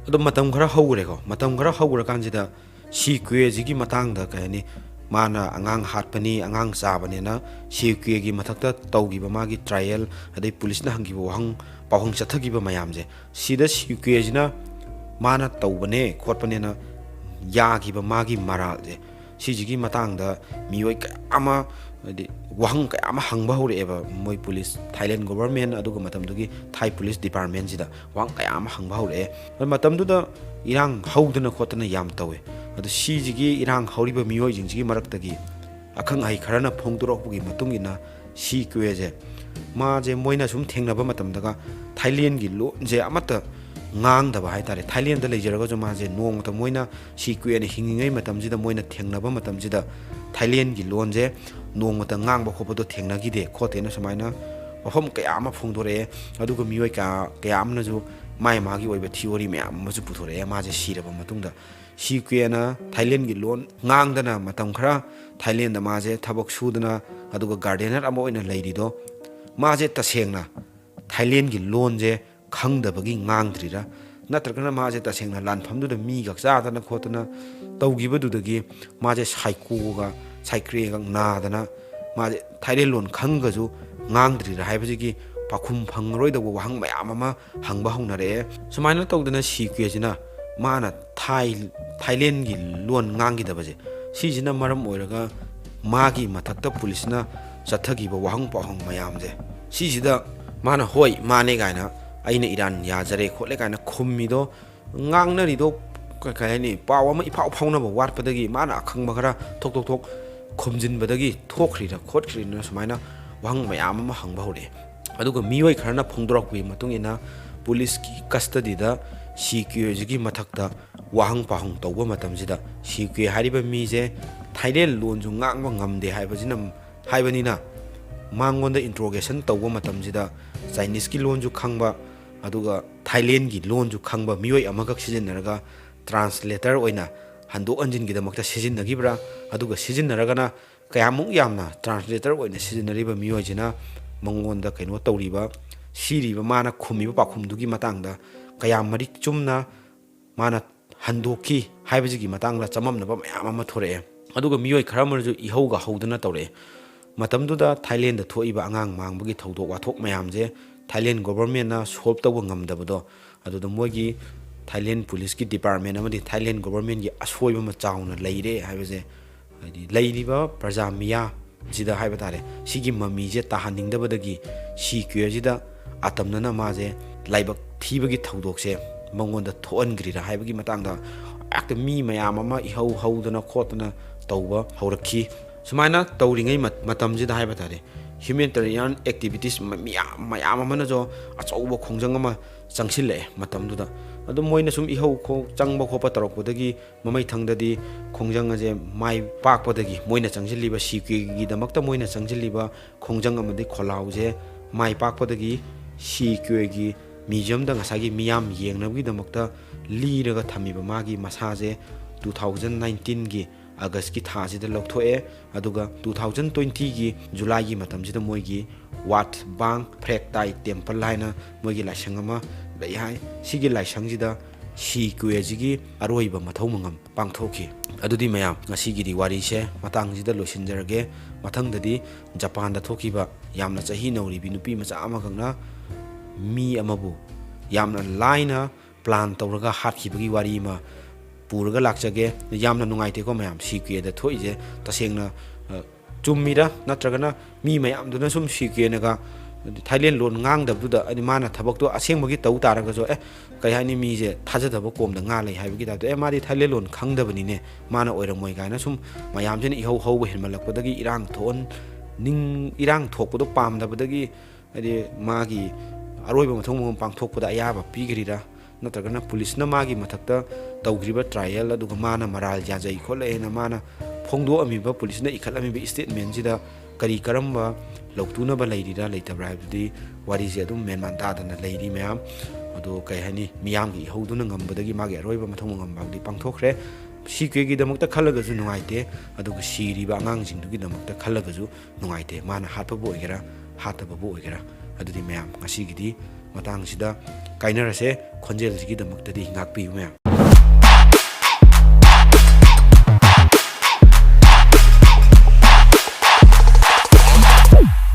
ꯑꯗꯣ ꯃꯇꯝ ꯈꯔ ꯍꯧꯈ꯭ꯔꯦꯀꯣ꯫ ꯃꯇꯝ ꯈꯔ ꯍꯧꯈ꯭ꯔꯀꯥꯟꯁꯤꯗ ꯁꯤ ꯀ꯭ꯌꯣꯁꯤꯒꯤ ꯃꯇꯥꯡꯗ, ꯀꯩ ꯍꯥꯏꯅꯤ, ꯃꯥꯅ ꯑꯉꯥꯡ ꯍꯥꯠꯄꯅꯤ, ꯑꯉꯥꯡ ꯆꯥꯕꯅꯦꯅ ꯁꯤ ꯀ꯭ꯌꯣꯒꯤ ꯃꯊꯛꯇ ꯇꯧꯈꯤꯕ ꯃꯥꯒꯤ trial, ꯑꯗꯩ police ꯅ ꯍꯪꯈꯤꯕ ꯋꯥꯍꯪ, ꯄꯥꯎꯍꯪ ꯆꯠꯊꯈꯤꯕ ꯃꯌꯥꯝꯁꯦ, ꯁꯤꯗ ꯁꯤ ꯀ꯭ꯌꯣꯁꯤꯅ ꯃꯥꯅ ꯇꯧꯕꯅꯦ ꯈꯣꯠꯄꯅꯦꯅ ꯌꯥꯈꯤꯕ ꯃꯥꯒꯤ ꯃꯔꯥꯜꯁꯦ ꯁꯤꯁꯤꯒꯤ ꯃꯇꯥꯡꯗ ꯃꯤꯑꯣꯏ ꯀꯌꯥ ꯑꯃ, ꯍꯥꯏꯗꯤ, ꯋꯥꯍꯪ ꯀꯌꯥ ꯑꯃ ꯍꯪꯕ ꯍꯧꯔꯛꯑꯦꯕ꯫ ꯃꯣꯏ ꯄꯨꯂꯤꯁ, ꯊꯥꯏꯂꯦꯟ ꯒꯣꯚꯔꯟꯃꯦꯟ ꯑꯗꯨꯒ ꯃꯇꯝꯗꯨꯒꯤ ꯊꯥꯏ ꯄꯨꯂꯤꯁ ꯗꯤꯄꯥꯔꯠꯃꯦꯟꯁꯤꯗ ꯋꯥꯍꯪ ꯀꯌꯥ ꯑꯃ ꯍꯪꯕ ꯍꯧꯔꯛꯑꯦ꯫ ꯑꯗꯨ ꯃꯇꯝꯗꯨꯗ ꯏꯔꯥꯡ ꯍꯧꯗꯅ ꯈꯣꯠꯇꯅ ꯌꯥꯝ ꯇꯧꯋꯦ꯫ ꯑꯗꯨ ꯁꯤꯁꯤꯒꯤ ꯏꯔꯥꯡ ꯍꯧꯔꯤꯕ ꯃꯤꯑꯣꯏꯁꯤꯡꯁꯤꯒꯤ ꯃꯔꯛꯇꯒꯤ ꯑꯈꯪ ꯑꯍꯩ ꯈꯔꯅ ꯐꯣꯡꯗꯣꯔꯛꯄꯒꯤ ꯃꯇꯨꯡ ꯏꯟꯅ, ꯁꯤ ꯀ꯭ꯋꯦꯁꯦ, ꯃꯥꯁꯦ ꯃꯣꯏꯅ ꯁꯨꯝ ꯊꯦꯡꯅꯕ ꯃꯇꯝꯗꯒ ꯊꯥꯏꯂꯦꯟꯒꯤ ꯂꯣꯟꯁꯦ ꯑꯃꯠꯇ ꯉꯥꯡꯗꯕ ꯍꯥꯏꯇꯥꯔꯦ꯫ ꯊꯥꯏꯂꯦꯟꯗ ꯂꯩꯖꯔꯒꯁꯨ ꯃꯥꯁꯦ ꯅꯣꯡꯃꯇ, ꯃꯣꯏꯅ ꯁꯤ ꯀ꯭ꯋꯦꯅ ꯍꯤꯡꯉꯤꯉꯩ ꯃꯇꯝꯁꯤꯗ ꯃꯣꯏꯅ ꯊꯦꯡꯅꯕ ꯃꯇꯝꯁꯤꯗ ꯊꯥꯏꯂꯦꯟꯒꯤ ꯂꯣꯟꯁꯦ ꯅꯣꯡꯃꯇ ꯉꯥꯡꯕ ꯈꯣꯠꯄꯗꯣ ꯊꯦꯡꯅꯈꯤꯗꯦ ꯈꯣꯠꯇꯦꯅ ꯁꯨꯃꯥꯏꯅ ꯋꯥꯐꯝ ꯀꯌꯥ ꯑꯃ ꯐꯣꯡꯗꯣꯔꯛꯑꯦ꯫ ꯑꯗꯨꯒ ꯃꯤꯑꯣꯏ ꯀꯌꯥ, ꯀꯌꯥ ꯑꯃꯅꯁꯨ ꯃꯥꯏ ꯃꯥꯒꯤ ꯑꯣꯏꯕ ꯊꯤꯑꯣꯔꯤ ꯃꯌꯥꯝ ꯑꯃꯁꯨ ꯄꯨꯊꯣꯔꯛꯑꯦ꯫ ꯃꯥꯁꯦ ꯁꯤꯔꯕ ꯃꯇꯨꯡꯗ ꯁꯤ ꯀ꯭ꯋꯦꯅ ꯊꯥꯏꯂꯦꯟꯒꯤ ꯂꯣꯟ ꯉꯥꯡꯗꯅ ꯃꯇꯝ ꯈꯔ ꯊꯥꯏꯂꯦꯟꯗ ꯃꯥꯁꯦ ꯊꯕꯛ ꯁꯨꯗꯅ, ꯑꯗꯨꯒ ꯒꯥꯔꯗꯦꯅꯔ ꯑꯃ ꯑꯣꯏꯅ ꯂꯩꯔꯤꯗꯣ, ꯃꯥꯁꯦ ꯇꯁꯦꯡꯅ ꯊꯥꯏꯂꯦꯟꯒꯤ ꯂꯣꯟꯁꯦ ꯈꯪꯗꯕꯒꯤ ꯉꯥꯡꯗ꯭ꯔꯤꯔꯥ, ꯅꯠꯇ꯭ꯔꯒꯅ ꯃꯥꯁꯦ ꯇꯁꯦꯡꯅ ꯂꯥꯟꯐꯝꯗꯨꯗ ꯃꯤꯒ ꯆꯥꯗꯅ ꯈꯣꯠꯇꯅ ꯇꯧꯈꯤꯕꯗꯨꯗꯒꯤ ꯃꯥꯁꯦ ꯁꯥꯏꯀꯣꯒ ꯁꯥꯏꯀ꯭ꯔꯦꯒ ꯅꯥꯗꯅ ꯃꯥꯁꯦ ꯊꯥꯏꯂꯦꯟ ꯂꯣꯟ ꯈꯪꯒꯁꯨ ꯉꯥꯡꯗ꯭ꯔꯤꯔꯥ ꯍꯥꯏꯕꯁꯤꯒꯤ ꯄꯥꯎꯈꯨꯝ ꯐꯪꯉꯔꯣꯏꯗꯧꯕ ꯋꯥꯍꯪ ꯃꯌꯥꯝ ꯑꯃ ꯍꯪꯕ ꯍꯧꯅꯔꯛꯑꯦ꯫ ꯁꯨꯃꯥꯏꯅ ꯇꯧꯗꯅ ꯁꯤ ꯀ꯭ꯋꯦꯁꯤꯅ ꯃꯥꯅ ꯊꯥꯏ-, ꯊꯥꯏꯂꯦꯟꯒꯤ ꯂꯣꯟ ꯉꯥꯡꯈꯤꯗꯕꯁꯦ, ꯁꯤꯁꯤꯅ ꯃꯔꯝ ꯑꯣꯏꯔꯒ ꯃꯥꯒꯤ ꯃꯊꯛꯇ ꯄꯨꯂꯤꯁꯅ ꯆꯠꯊꯈꯤꯕ ꯋꯥꯍꯪ ꯄꯥꯎꯍꯪ ꯃꯌꯥꯝꯁꯦ, ꯁꯤꯁꯤꯗ ꯃꯥꯅ "ꯍꯣꯏ, ꯃꯥꯅꯦ" ꯀꯥꯏꯅ, "ꯑꯩꯅ ꯏꯔꯥꯟ ꯌꯥꯖꯔꯦ ꯈꯣꯠꯂꯦ" ꯀꯥꯏꯅ ꯈꯨꯝꯃꯤꯗꯣ, ꯉꯥꯡꯅꯔꯤꯗꯣ ꯀ-, ꯀꯩ ꯍꯥꯏꯅꯤ, ꯄꯥꯎ ꯑꯃ ꯏꯐꯥꯎ ꯐꯥꯎꯅꯕ ꯋꯥꯠꯄꯗꯒꯤ ꯃꯥꯅ ꯑꯈꯪꯕ ꯈꯔ ꯊꯣꯛ ꯊꯣꯛ ꯊꯣꯛ ꯈꯨꯝꯖꯤꯟꯕꯗꯒꯤ ꯊꯣꯛꯈ꯭ꯔꯤꯔ ꯈꯣꯠꯈ꯭ꯔꯤꯔꯅ ꯁꯨꯃꯥꯏꯅ ꯋꯥꯍꯪ ꯃꯌꯥꯝ ꯑꯃ ꯍꯪꯕ ꯍꯧꯔꯛꯑꯦ꯫ ꯑꯗꯨꯒ ꯃꯤꯑꯣꯏ ꯈꯔꯅ ꯐꯣꯡꯗꯣꯔꯛꯄꯒꯤ ꯃꯇꯨꯡ ꯏꯟꯅ ꯄꯨꯂꯤꯁꯀꯤ ꯀꯁꯇꯗꯤꯗ ꯁꯤ ꯀ꯭ꯌꯨ ꯑꯦꯁꯤꯒꯤ ꯃꯊꯛꯇ ꯋꯥꯍꯪ ꯄꯥꯎꯍꯪ ꯇꯧꯕ ꯃꯇꯝꯁꯤꯗ ꯁꯤ ꯀ꯭ꯌꯨ ꯑꯦ ꯍꯥꯏꯔꯤꯕ ꯃꯤꯁꯦ ꯊꯥꯏꯂꯦꯟ ꯂꯣꯟꯁꯨ ꯉꯥꯡꯕ ꯉꯝꯗꯦ ꯍꯥꯏꯕꯁꯤꯅ, ꯍꯥꯏꯕꯅꯤꯅ ꯃꯉꯣꯟꯗ ꯏꯟꯇ꯭ꯔꯣꯒꯦꯁꯟ ꯇꯧꯕ ꯃꯇꯝꯁꯤꯗ ꯆꯥꯏꯅꯤꯁꯀꯤ ꯂꯣꯟꯁꯨ ꯈꯪꯕ, ꯑꯗꯨꯒ ꯊꯥꯏꯂꯦꯟꯒꯤ ꯂꯣꯟꯁꯨ ꯈꯪꯕ ꯃꯤꯑꯣꯏ ꯑꯃꯈꯛ ꯁꯤꯖꯤꯟꯅꯔꯒ ꯇ꯭ꯔꯥꯟꯁꯂꯦꯇꯔ ꯑꯣꯏꯅ ꯍꯟꯗꯣꯛ ꯍꯟꯖꯤꯟꯒꯤꯗꯃꯛꯇ ꯁꯤꯖꯤꯟꯅꯈꯤꯕ꯭ꯔꯥ? ꯑꯗꯨꯒ ꯁꯤꯖꯤꯟꯅꯔꯒꯅ ꯀꯌꯥꯃꯨꯛ ꯌꯥꯝꯅ ꯇ꯭ꯔꯥꯟꯁꯂꯦꯇꯔ ꯑꯣꯏꯅ ꯁꯤꯖꯤꯟꯅꯔꯤꯕ ꯃꯤꯑꯣꯏꯁꯤꯅ ꯃꯉꯣꯟꯗ ꯀꯩꯅꯣ ꯇꯧꯔꯤꯕ, ꯁꯤꯔꯤꯕ, ꯃꯥꯅ ꯈꯨꯝꯃꯤꯕ ꯄꯥꯎꯈꯨꯝꯗꯨꯒꯤ ꯃꯇꯥꯡꯗ ꯀꯌꯥꯝ ꯃꯔꯤꯛ ꯆꯨꯝꯅ ꯃꯥꯅ ꯍꯟꯗꯣꯛꯈꯤ ꯍꯥꯏꯕꯁꯤꯒꯤ ꯃꯇꯥꯡꯗ ꯆꯃꯝꯅꯕ ꯃꯌꯥꯝ ꯑꯃ ꯊꯣꯔꯛꯑꯦ꯫ ꯑꯗꯨꯒ ꯃꯤꯑꯣꯏ ꯈꯔ ꯑꯃꯅꯁꯨ ꯏꯍꯧꯒ ꯍꯧꯗꯅ ꯇꯧꯔꯛꯑꯦ꯫ ꯃꯇꯝꯗꯨꯗ ꯊꯥꯏꯂꯦꯟꯗ ꯊꯣꯛꯏꯕ ꯑꯉꯥꯡ ꯃꯥꯡꯕꯒꯤ ꯊꯧꯗꯣꯛ ꯋꯥꯊꯣꯛ ꯃꯌꯥꯝꯁꯦ ꯊꯥꯏꯂꯦꯟ ꯒꯣꯚꯔꯟꯃꯦꯟꯅ ꯁꯣꯜꯕ ꯇꯧꯕ ꯉꯝꯗꯕꯗꯣ, ꯑꯗꯨꯗ ꯃꯣꯏꯒꯤ ꯊꯥꯏꯂꯦꯟ ꯄꯨꯂꯤꯁꯀꯤ ꯗꯤꯄꯥꯔꯠꯃꯦꯟ ꯑꯃꯗꯤ ꯊꯥꯏꯂꯦꯟ ꯒꯣꯚꯔꯟꯃꯦꯟꯒꯤ ꯑꯁꯣꯏꯕ ꯑꯃ ꯆꯥꯎꯅ ꯂꯩꯔꯦ ꯍꯥꯏꯕꯁꯦ ꯍꯥꯏꯗꯤ ꯂꯩꯔꯤꯕ ꯄ꯭ꯔꯖꯥ ꯃꯤꯌꯥꯝꯁꯤꯗ ꯍꯥꯏꯕ ꯇꯥꯔꯦ, ꯁꯤꯒꯤ ꯃꯃꯤꯁꯦ ꯇꯥꯍꯟꯅꯤꯡꯗꯕꯗꯒꯤ ꯁꯤ ꯀ꯭ꯌꯨ ꯑꯦꯁꯤꯗ ꯑꯇꯝꯅꯅ ꯃꯥꯁꯦ ꯂꯥꯏꯕꯛ ꯊꯤꯕꯒꯤ ꯊꯧꯗꯣꯛꯁꯦ ꯃꯉꯣꯟꯗ ꯊꯣꯛꯍꯟꯈ꯭ꯔꯤꯔꯥ ꯍꯥꯏꯕꯒꯤ ꯃꯇꯥꯡꯗ ꯍꯦꯛꯇ ꯃꯤ ꯃꯌꯥꯝ ꯑꯃ ꯏꯍꯧ ꯍꯧꯗꯅ ꯈꯣꯠꯇꯅ ꯇꯧꯕ ꯍꯧꯔꯛꯈꯤ꯫ ꯁꯨꯃꯥꯏꯅ ꯇꯧꯔꯤꯉꯩ ꯃ-, ꯃꯇꯝꯁꯤꯗ ꯍꯥꯏꯕ ꯇꯥꯔꯦ, humanitarian activities ꯃ-, ꯃꯤꯌꯥꯝ, ꯃꯌꯥꯝ ꯑꯃꯅꯁꯨ ꯑꯆꯧꯕ ꯈꯣꯡꯖꯪ ꯑꯃ ꯆꯪꯁꯤꯜꯂꯛꯑꯦ ꯃꯇꯝꯗꯨꯗ꯫ ꯑꯗꯨꯝ ꯃꯣꯏꯅ ꯁꯨꯝ ꯏꯍꯧ ꯈꯣ-, ꯆꯪꯕ ꯈꯣꯠꯄ ꯇꯧꯔꯛꯄꯗꯒꯤ ꯃꯃꯩꯊꯪꯗꯗꯤ ꯈꯣꯡꯖꯪ ꯑꯁꯦ ꯃꯥꯏ ꯄꯥꯛꯄꯗꯒꯤ, ꯃꯣꯏꯅ ꯆꯪꯁꯤꯜꯂꯤꯕ ꯁꯤ ꯀ꯭ꯌꯨ ꯑꯦꯒꯤꯗꯃꯛꯇ ꯃꯣꯏꯅ ꯆꯪꯁꯤꯜꯂꯤꯕ ꯈꯣꯡꯖꯪ ꯑꯃꯗꯤ ꯈꯣꯜꯂꯥꯎꯁꯦ ꯃꯥꯏ ꯄꯥꯛꯄꯗꯒꯤ ꯁꯤ ꯀ꯭ꯌꯨ ꯑꯦꯒꯤ ꯃ꯭ꯌꯨꯖꯤꯌꯝꯗ ꯉꯁꯥꯏꯒꯤ ꯃꯤꯌꯥꯝ ꯌꯦꯡꯅꯕꯒꯤꯗꯃꯛꯇ ꯂꯤꯔꯒ ꯊꯝꯃꯤꯕ ꯃꯥꯒꯤ ꯃꯁꯥꯁꯦ two thousand nineteenꯒꯤ ꯑꯥꯒꯁꯀꯤ ꯊꯥꯁꯤꯗ ꯂꯧꯊꯣꯛꯑꯦ꯫ ꯑꯗꯨꯒ two thousand twentyꯒꯤ ꯖꯨꯂꯥꯏꯒꯤ ꯃꯇꯝꯁꯤꯗ ꯃꯣꯏꯒꯤ ꯋꯥꯠ ꯕꯥꯡ ꯐ꯭ꯔꯦꯛ ꯇꯥꯏ ꯇꯦꯝꯄꯜ ꯍꯥꯏꯅ ꯃꯣꯏꯒꯤ ꯂꯥꯏꯁꯪ ꯑꯃ ꯂꯩ ꯍꯥꯏ꯫ ꯁꯤꯒꯤ ꯂꯥꯏꯁꯪꯁꯤꯗ ꯁꯤ ꯀ꯭ꯌꯨ ꯑꯦꯁꯤꯒꯤ ꯑꯔꯣꯏꯕ ꯃꯊꯧ ꯃꯉꯝ ꯄꯥꯡꯊꯣꯛꯈꯤ꯫ ꯑꯗꯨꯗꯤ ꯃꯌꯥꯝ, ꯉꯁꯤꯒꯤꯗꯤ ꯋꯥꯔꯤꯁꯦ ꯃꯇꯥꯡꯁꯤꯗ ꯂꯣꯏꯁꯤꯟꯖꯔꯒꯦ꯫ ꯃꯊꯪꯗꯗꯤ ꯖꯄꯥꯟꯗ ꯊꯣꯛꯈꯤꯕ ꯌꯥꯝꯅ ꯆꯍꯤ ꯅꯧꯔꯤꯕꯤ ꯅꯨꯄꯤ ꯃꯆꯥ ꯑꯃꯈꯛꯅ ꯃꯤ ꯑꯃꯕꯨ ꯌꯥꯝꯅ ꯂꯥꯏꯅ ꯄ꯭ꯂꯥꯟ ꯇꯧꯔꯒ ꯍꯥꯠꯈꯤꯕꯒꯤ ꯋꯥꯔꯤ ꯑꯃ ꯄꯨꯔꯒ ꯂꯥꯛꯆꯒꯦ꯫ ꯌꯥꯝꯅ ꯅꯨꯡꯉꯥꯏꯇꯦꯀꯣ ꯃꯌꯥꯝ, ꯁꯤ ꯀ꯭ꯌꯨ ꯑꯦꯗ ꯊꯣꯛꯏꯁꯦ ꯇꯁꯦꯡꯅ, ꯑ, ꯆꯨꯝꯃꯤꯔꯥ? ꯅꯠꯇ꯭ꯔꯒꯅ ꯃꯤ ꯃꯌꯥꯝꯗꯨꯅ ꯁꯨꯝ ꯁꯤ ꯀ꯭ꯌꯨ ꯑꯦꯅꯒ ꯊꯥꯏꯂꯦꯟ ꯂꯣꯟ ꯉꯥꯡꯗꯕꯗꯨꯗ, ꯍꯥꯏꯗꯤ ꯃꯥꯅ ꯊꯕꯛꯇꯣ ꯑꯁꯦꯡꯕꯒꯤ ꯇꯧ ꯇꯥꯔꯒꯁꯨ, ꯑꯦ, ꯀꯩ ꯍꯥꯏꯅꯤ, ꯃꯤꯁꯦ ꯊꯥꯖꯗꯕ ꯀꯣꯝꯗ ꯉꯥ ꯂꯩ ꯍꯥꯏꯕꯒꯤ ꯇꯥꯏꯞꯇ, "ꯑꯦ, ꯃꯥꯗꯤ ꯊꯥꯏꯂꯦꯟ ꯂꯣꯟ ꯈꯪꯗꯕꯅꯤꯅꯦ, ꯃꯥꯅ ꯑꯣꯏꯔꯝꯃꯣꯏ" ꯀꯥꯏꯅ ꯁꯨꯝ ꯃꯌꯥꯝꯁꯤꯅ ꯏꯍꯧ ꯍꯧꯕ ꯍꯦꯟꯃꯜꯂꯛꯄꯗꯒꯤ ꯏꯔꯥꯡ ꯊꯣꯛꯍꯟ-, ꯅꯤꯡ-, ꯏꯔꯥꯡ ꯊꯣꯛꯄꯗꯣ ꯄꯥꯝꯗꯕꯗꯒꯤ, ꯍꯥꯏꯗꯤ ꯃꯥꯒꯤ ꯑꯔꯣꯏꯕ ꯃꯊꯧ ꯃꯉꯝ ꯄꯥꯡꯊꯣꯛꯄꯗ ꯑꯌꯥꯕ ꯄꯤꯈ꯭ꯔꯤꯔꯥ? ꯅꯠꯇ꯭ꯔꯒꯅ ꯄꯨꯂꯤꯁꯅ ꯃꯥꯒꯤ ꯃꯊꯛꯇ ꯇꯧꯈ꯭ꯔꯤꯕ ꯇ꯭ꯔꯥꯏꯌꯦꯜ, ꯑꯗꯨꯒ ꯃꯥꯅ ꯃꯔꯥꯜ ꯌꯥꯖꯩ ꯈꯣꯠꯂꯦꯅ ꯃꯥꯅ ꯐꯣꯡꯗꯣꯛꯑꯝꯃꯤꯕ, ꯄꯨꯂꯤꯁꯅ ꯏꯈꯠꯂꯝꯃꯤꯕ ꯁ꯭ꯇꯦꯠꯃꯦꯟꯁꯤꯗ ꯀꯔꯤ ꯀꯔꯝꯕ ꯂꯧꯇꯨꯅꯕ ꯂꯩꯔꯤꯔꯥ ꯂꯩꯇꯕ꯭ꯔꯥ ꯍꯥꯏꯕꯗꯨꯗꯤ ꯋꯥꯔꯤꯁꯦ ꯑꯗꯨꯝ ꯃꯦꯟꯃꯥꯟ ꯇꯥꯗꯅ ꯂꯩꯔꯤ ꯃꯌꯥꯝ꯫ ꯑꯗꯣ ꯀꯩ ꯍꯥꯏꯅꯤ, ꯃꯤꯌꯥꯝꯒꯤ ꯏꯍꯧꯗꯨꯅ ꯉꯝꯕꯗꯒꯤ ꯃꯥꯒꯤ ꯑꯔꯣꯏꯕ ꯃꯊꯧ ꯃꯉꯝ ꯐꯥꯎꯗꯤ ꯄꯥꯡꯊꯣꯛꯈ꯭ꯔꯦ꯫ ꯁꯤ ꯀ꯭ꯌꯨ ꯑꯦꯒꯤꯗꯃꯛꯇ ꯈꯜꯂꯒꯁꯨ ꯅꯨꯡꯉꯥꯏꯇꯦ, ꯑꯗꯨꯒ ꯁꯤꯔꯤꯕ ꯑꯉꯥꯡꯁꯤꯡꯗꯨꯒꯤꯗꯃꯛꯇ ꯈꯜꯂꯒꯁꯨ ꯅꯨꯡꯉꯥꯏꯇꯦ, ꯃꯥꯅ ꯍꯥꯠꯄꯕꯨ ꯑꯣꯏꯒꯦꯔꯥ ꯍꯥꯠꯇꯕꯕꯨ ꯑꯣꯏꯒꯦꯔꯥ꯫ ꯑꯗꯨꯗꯤ ꯃꯌꯥꯝ, ꯉꯁꯤꯒꯤꯗꯤ ꯃꯇꯥꯡꯁꯤꯗ ꯀꯥꯏꯅꯔꯁꯦ꯫ ꯈꯣꯟꯖꯦꯜꯁꯤꯒꯤꯗꯃꯛꯇꯗꯤ ꯉꯥꯛꯄꯤꯌꯨ ꯃꯌꯥꯝ꯫